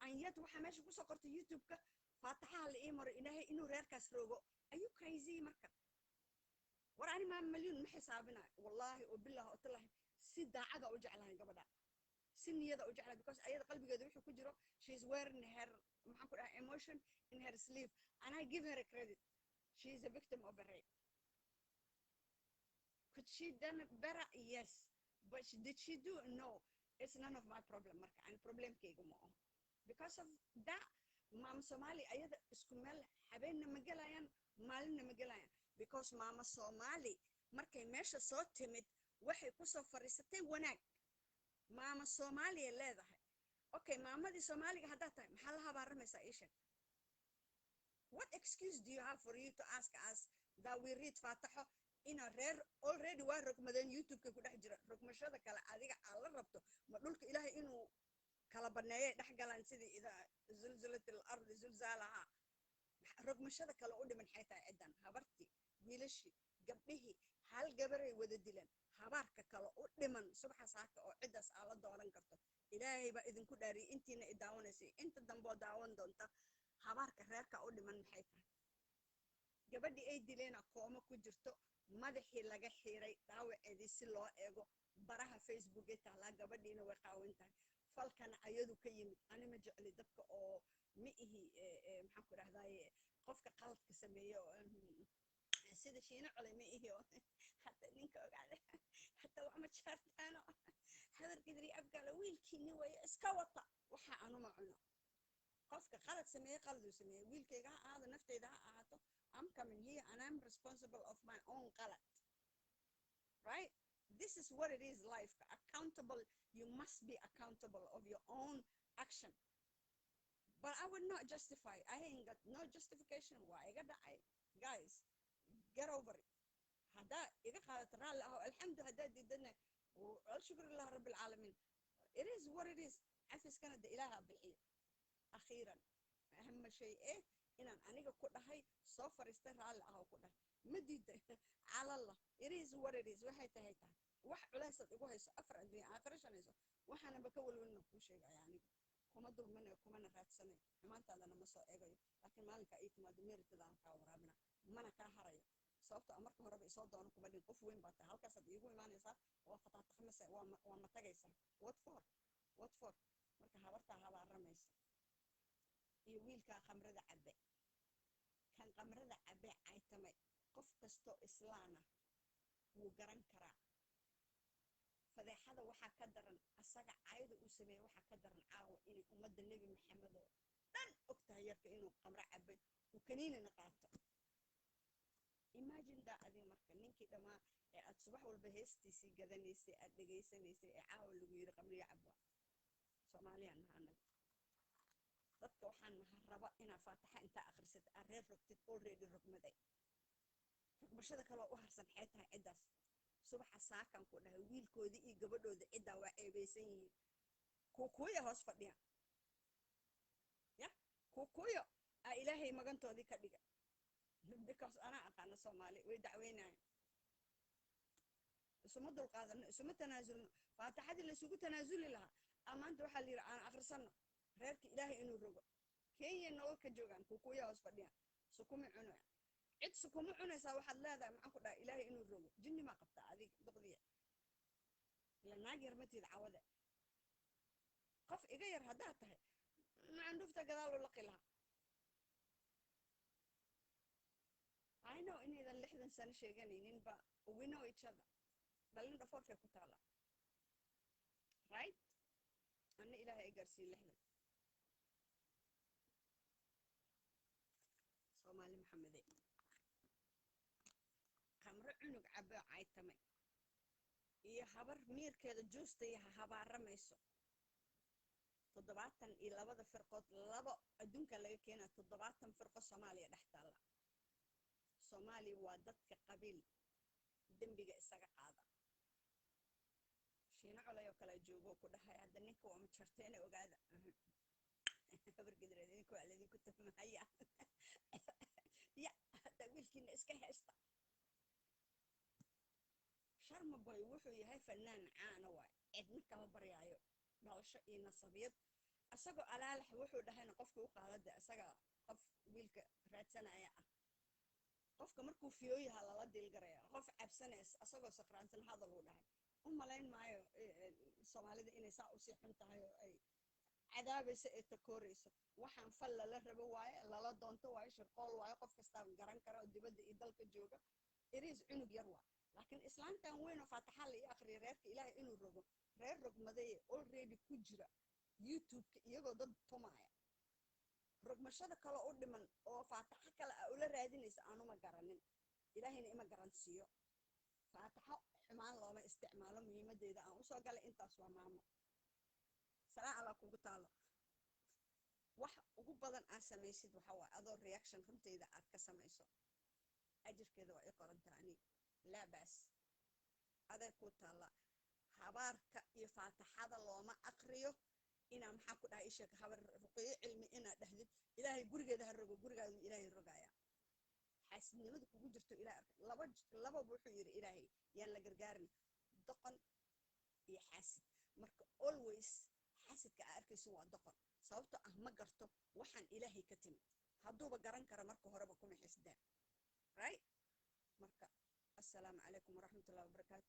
anyad waxaa meesha kusoo qortay YouTube-ka "faataxaha la ii maro, Ilaahay inuu reerkaas roogo". Are you crazy? Marka war ani maama Malyuun ma xisaabinayo, wallaahi oo billahi oo tallahi, si daacada u jeclahay gabadha, si niyada u jeclahay, because ayada qalbigeeda wuxuu ku jiro, she is wearing her, maxaan ku dhahay, emotion in her sleeve, and I give her a credit. She is a victim of a rape. Could she done better? Yes. But did she do? No. It's none of my problem. Marka ani problemkayga ma aho because of that. Maama Soomaali ayada isku meel habeenna ma gelayaan, maalinna ma gelayaan, because maama Soomaali markay meesha soo timid waxay kusoo fadhiisatay wanaag. Maama Soomaaliya leedahay. Okay, maamadii Soomaaliga haddaad tahay, maxaa la habaaramaysaa? Ii sheeg. What excuse do you have for you to ask us that we read faataxo ina reer already waa rogmadeen, YouTube-ka ku dhex jira? Rogmashada kale adiga aad la rabto, ma dhulka Ilaahay inuu kala baneeyay dhex galaan sidii idaa zulzilat al ardi zulzaalaha? Rogmashada kale u dhiman xay tahay? Ciddan habartii, wiilashii, gabdhihii, hal gabaray wada dilan. Habaarka kale u dhiman subaxa saaka oo ciddaas aa la dooran karto, Ilaahay baa idinku dhaariyay, intiina i daawanaysay, inta damboo daawan doonta, habaarka reerka u dhiman maxay tahay? Gabadhii ay dileena kooma ku jirto, madaxii laga xiiray, dhaawaceedii si loo eego baraha Facebook ee taalaa. Gabadhiina way qaawan tahay. Falkana ayadu ka yimid. Ani ma jecli dadka oo ma ihi, maxaan ku idhahdaye, qofka qaladka sameeye oo sida Shiino Colay ma ihi, oo hadda ninka ogaada hadda wax ma jaartaano, Habar Gidri, Abgaala, wiilkiini waye iska wata. Waxa anuma cuno. Qofka qalad sameeye, qaladuu sameeye, wiilkayga ha ahaado, naftayda ha ahaato. I'm coming here and I'm responsible of my own qalad, right? This is what it is, life. Accountable, you must be accountable of your own action. But I would not justify. I ain't got no justification. Waa iga dhacay, guys, get over it. Haddaa iga qaadato, raalli aho, alxamdu. Haddaa diidana, alshukru lilah rabbi alcaalamiin. It is what it is. Cafiskana de Ilaaha bixiyo. Akhiiran, ahama shay eh inaan aniga ku dhahay, soo fariistay, raalli aho ku dhahay, ma diiday calalla. It is what it is. Waxay tahay tahay wax culeysaad igu hayso afar adduunya aakhira shanayso, waxaanaba ka walwalna kuu sheegaya. Aniga kuma dulminayo, kumana raadsanayo, xumaantaadana ma soo eegayo, laakiin maalinka ii timaado meritadaan kaa waraabina, mana kaa harayo, sababto a marka horeba isoo doono kuma dhin. Qof weyn baa tahay, halkaasaad iigu imaanaysaa, waa fataataqmasa, waa ma tagaysaa. What for? What for? Marka habartaa habaaramaysa iyo wiilkaa khamrada cabbe, kan khamrada cabbe caytamay, qof kastoo islaana wuu garan karaa. Fadeexada waxaa ka daran asaga cayda uu sameeyey. Waxaa ka daran caawa inay ummadda Nebi Maxamed oo dhan og tahay yarka inuu qamro cabay, uu kaniinina qaato. Imagine daa adi marka ninkii dhammaa ee aad subax walba heestiisii gadanaysay, aad dhegaysanaysay, ee caawa lagu yiri qamriyo cabwa. Soomaaliyaan naha anaga. Dadka waxaan naha raba inaa faataxa intaa akhrisad aad reer rogtid. Already rogmaday. Rogmashada kaloo u harsan xee tahay ciddaas? Subaxa saakan ku dhahay, wiilkoodii iyo gabadhooda ciddaa waa ceebaysan yihiin. Kukuya hoos fadhiyaan ya kukuyo aa Ilaahay magantoodii ka dhiga, because anaa aqaana Soomaali, way dacweynayan. Isuma dulqaadano, isuma tanaasulno. Faataxadii laysugu tanaasuli lahaa amaanta waxaa la yidhi aan akhrisano reerka Ilaahay inuu rogo. Kenya nolol ka joogaan, kukuya hoos fadhiyaan, sukumi cunaya, cid sukuma cunaysaa. Waxaad leedahay, maxaan ku dhahay, Ilaahay inuu rogo. Jinni maa qabtaa adiga, duqdiya ila naag yar matiid. Cawade qof iga yar haddaad tahay, macandhufta gadaal u laqi lahaa. I know inaydan 60 sano sheeganaynin ba. We know each other. Dhalin dhafoorkay ku taala, right? Anna Ilaahay ay gaarsiiye 60. Soomaali Maxamede, khamro cunug cabo caytamay iyo habar miirkeeda juustaya ha habaaramayso. 72-da firqood labo adduunka laga keenaa, 70 firqo Soomaaliya dhex taalla. Soomaaliya waa dadka qabiil dembiga isaga qaada. Shiino Colay oo kale joogo ku dhahay hadda ninka waa majarteena, ogaada, Habar Gidireed, idinka waa laydinku tuhmaya ya hadda wiilkiina iska haysta. Sharma Boy wuxuu yahay fanaan caana waay, cidna kama baryaayo dhalasho iyo nasabiyad. Isagoo alaalax wuxuu dhahayna qofka u qaadada, isaga qof wiilka raadsanaya ah. Qofka markuu fiyooyaha lala diilgaraya, qof cabsanays asagoo sakraansan hadal uu dhahay. U malayn maayo Soomaalida inay saa usii xun tahay oo ay cadaabayso ee takoorayso. Waxaan fal lala rabo waaye, lala doonto waaye, shirqool waaye. Qof kastaa garan kara oo dibadda iyo dalka jooga iriis cunug yar waa, laakiin islaantan weyn oo faataxa la ii aqriya, reerka Ilaahay inuu rogo, reer rogmadaye already ku jira YouTube-ka iyagoo dad tumaya. Rogmashada kaloo u dhiman oo faataxo kale a ula raadinaysa aanuma garanin. Ilaahayna ima garansiiyo. Faataxo xumaan looma isticmaalo. Muhiimadeyda aan usoo galay intaas waa. Maamo, salaa Allah kugu taalo. Wax ugu badan aad samaysid waxa waaye adoo reaction runteyda aad ka samayso, ajirkeeda waa ii qorantaa. Ani laa baas, aday ku taalla. Habaarka iyo faataxada looma aqriyo inaa, maxaa ku dhahay, isheeg habar Ruqiyo Cilmi inaad dhahdid Ilaahay gurigeeda ha rogo. Gurigaadu Ilaahay rogaaya. Xaasidnimada kugu jirto Ilahay arka. Laba laba wuxuu yidhi Ilaahay yaan la gargaarin, doqon iyo xaasid. Marka always xaasidka aa arkayso waa doqon, sababto ah ma garto waxaan Ilaahay ka timid. Hadduuba garan kara marka horeba kuma xisdaan. Assalaamu calaykum waraxmatullahi wabarakaatu.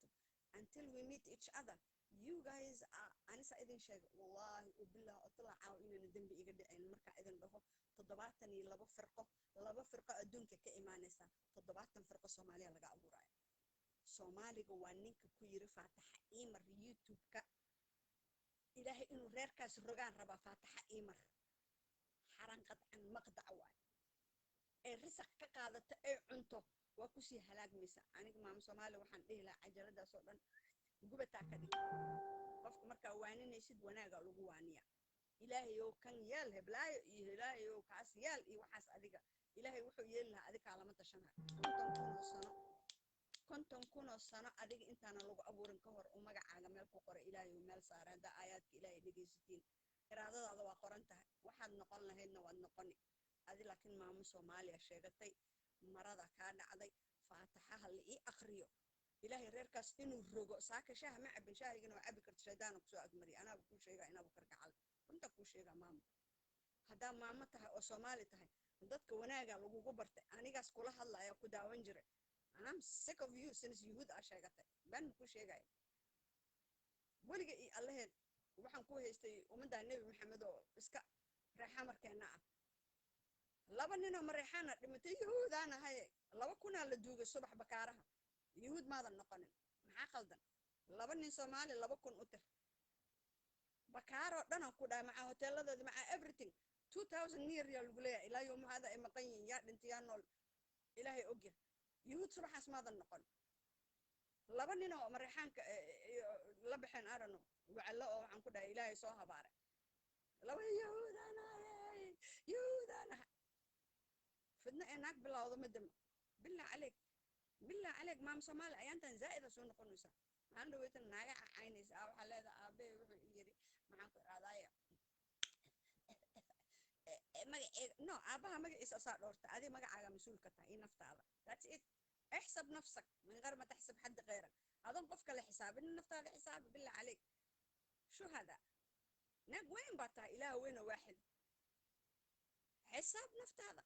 Until we meet each other, you guys are, anisa idin sheega, wallahi ubilah otala caaw inayna dembi iga dhicin markaa idin dhaho 72 firqo, laba firqo adduunka ka imaanaysa, 70 firqo Soomaaliya laga abuuraayo. Soomaaliga waa ninka ku yiri "Faataxa imar YouTube-ka, Ilaahay inuu reerkaas rogaan rabaa, faataxa imar." Xaran qadcan maqdac waay ee risaq ka qaadato ee cunto waa kusii halaagmaysa. Aniga maamo Soomaaliya waxaan dhihi lahaa, cajaladaas oo dhan gubataa ka dhig. Qofka markaa waaninaysid, wanaagaa lagu waaniya. Ilaahayow kan yeel heblaayo iyo Ilaahayow kaas yeel iyo waxaas, adiga Ilaahay wuxuu yeeli lahaa adiga kaalama tashanayo. 50,000 oo sano, 50,000 oo sano adiga intaana lagu abuurin ka hor uu magacaaga meel ku qoray Ilaahay, uu meel saaray. Haddaa aayaadka Ilaahay dhegaysatiin, iraadadaada waa qoran tahay, waxaad noqon lahaydna waad noqoni adi. Laakiin maamo Soomaaliya sheegatay, marada kaa dhacday, faataxaha la ii aqriyo, Ilaahay reerkaas inuu rogo. Saaka shaaha ma cabin, shaahigana waa cabi karta, shaydaana kusoo agmariya. Anaaba kuu sheegaa, inaaba kargacal runta kuu sheegaa. Maamo, haddaa maamo tahay oo Soomaali tahay, dadka wanaaga lagugu bartay. Anigaas kula hadlaya ku daawan jiray, and I'm sick of you since Yuhuud aa sheegatay. Been ma kuu sheegaya? Weliga iyo Allaheed waxaan ku haystay ummadda Nebi Maxamed oo iska reexamarkeenna ah. Laba ninoo Mareexaana dhimatay, Yuhuudaan ahaye. 2000-aa la duugay subax Bakaaraha, Yuhuud maadan noqonin. Maxaa qaldan? Laba nin Soomaali 2000 u tir, Bakaaroo dhanaan ku dhahay, macaa hoteeladoodi, macaa everything, 2000 near yaa lagu leeyahay. Ilaa yowma hada ay maqan yihiin, yaa dhintay yaa nool Ilaahay ogya. Yuhuud subaxaas maadan noqon. Laba nin oo Mareexaanka la baxeen arano wacallo oo waxaan ku dhahay Ilaahay soo habaaray, laba Yahuudanahay, Yahuudanahay. Fidno ee naag bilowdo ma damo. Billah caleyk, billah caleyk, maam Soomaali ayaantan zaa'ida soo noqonaysa. Maalin dhaweytan naaga cacaynaysa ah, waxaa leedahay aabe wuxuu yiri, maxaan ku iraadaaya, magaceega no, aabaha magaciisa asaa dhoorta. Adi magacaaga mas-uul ka tahay iyo naftaada. That's it. احسب نفسك من غير ما تحسب حد غيرك. adoon qof kale xisaabin naftaada xisaabi. بالله عليك، شو هذا؟ naag weyn baa tahay, Ilaah weyna waaxid, xisaab naftaada.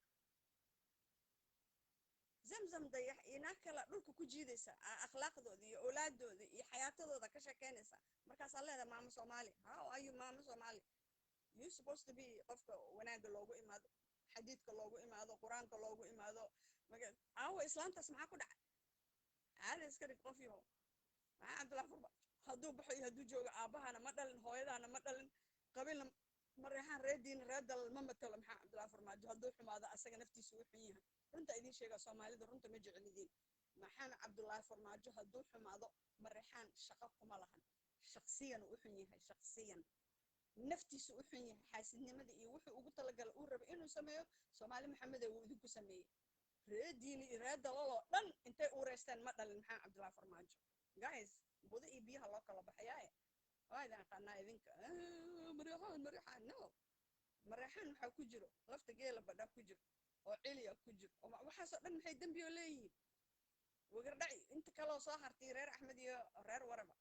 Zamzam Dayax iyo naag kale dhulka ku jiidaysa, akhlaaqdooda iyo awlaadooda iyo xayaatadooda ka sheekeynaysa. Markaasaa leedahay maamo Soomaali. How are you maamo Soomaali? You supposed to be qofka wanaagga loogu imaado, xadiidka loogu imaado, Qur-aanka loogu imaado. Aawo islaantaas? Maxaa ku dhacay? Caada iska dhig qof yahow. Maxaa Cabdullahi Furba hadduu baxo iyo hadduu joogo, aabbahana ma dhalin, hooyadaana ma dhalin, qabiilna Mareexaan, reer diin, reer dalal ma matalo. Maxaa Cabdullahi Farmaajo hadduu xumaado, asaga naftiisa uu xun yahay. Runta idiin sheega, Soomaalida runta ma jecelidiin. Maxamed Cabdullaahi Farmaajo hadduu xumaado, Mareexaan shaqo kuma lahan. Shaqsiyan u xun yahay, shaqsiyan naftiisa u xun yahay. Xaasidnimada iyo wuxuu ugu talagalay uu rabay inuu sameeyo Soomaali Maxamede wuu idinku sameeyey. Ree diini iyo ree dalaloo dhan intay ureysteen ma dhalin Maxamed Cabdullaahi Farmaajo. Guys, budo iyo biyaha loo kala baxayaaye, waa idin aqaanaa idinka. Mareexaan, Mareexaan, no. Mareexaan waxaa ku jiro lafta geela badhaa ku jiro oo celiya ku jiro oo waxaasoo dhan maxay dembi oo leeyihiin? Wagardhaci inta kaloo soo hartay, reer Axmed iyo reer waraba.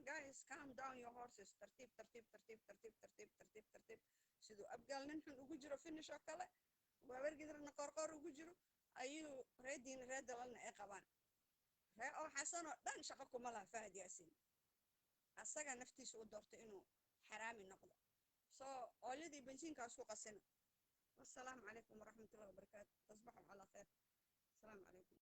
Guys, calm down your horses. Tartiib, tartiib, tartiib, tartiib, tartiib, tartiib, tartiib. Siduu Abgaal nin xun ugu jiro finish oo kale, Waabargidirna Qoorqoor ugu jiro, ayuu ree diin, ree dalalna ay qabaan. Ree oo Xasan oo dhan shaqo kuma laha. Fahad Yaasiin asaga naftiisa u doortay inuu xaraami noqdo. So oolyadii bensiinkaas ku qasina. Wassalaamu calaykum waraxmatullahi wabarakaatu.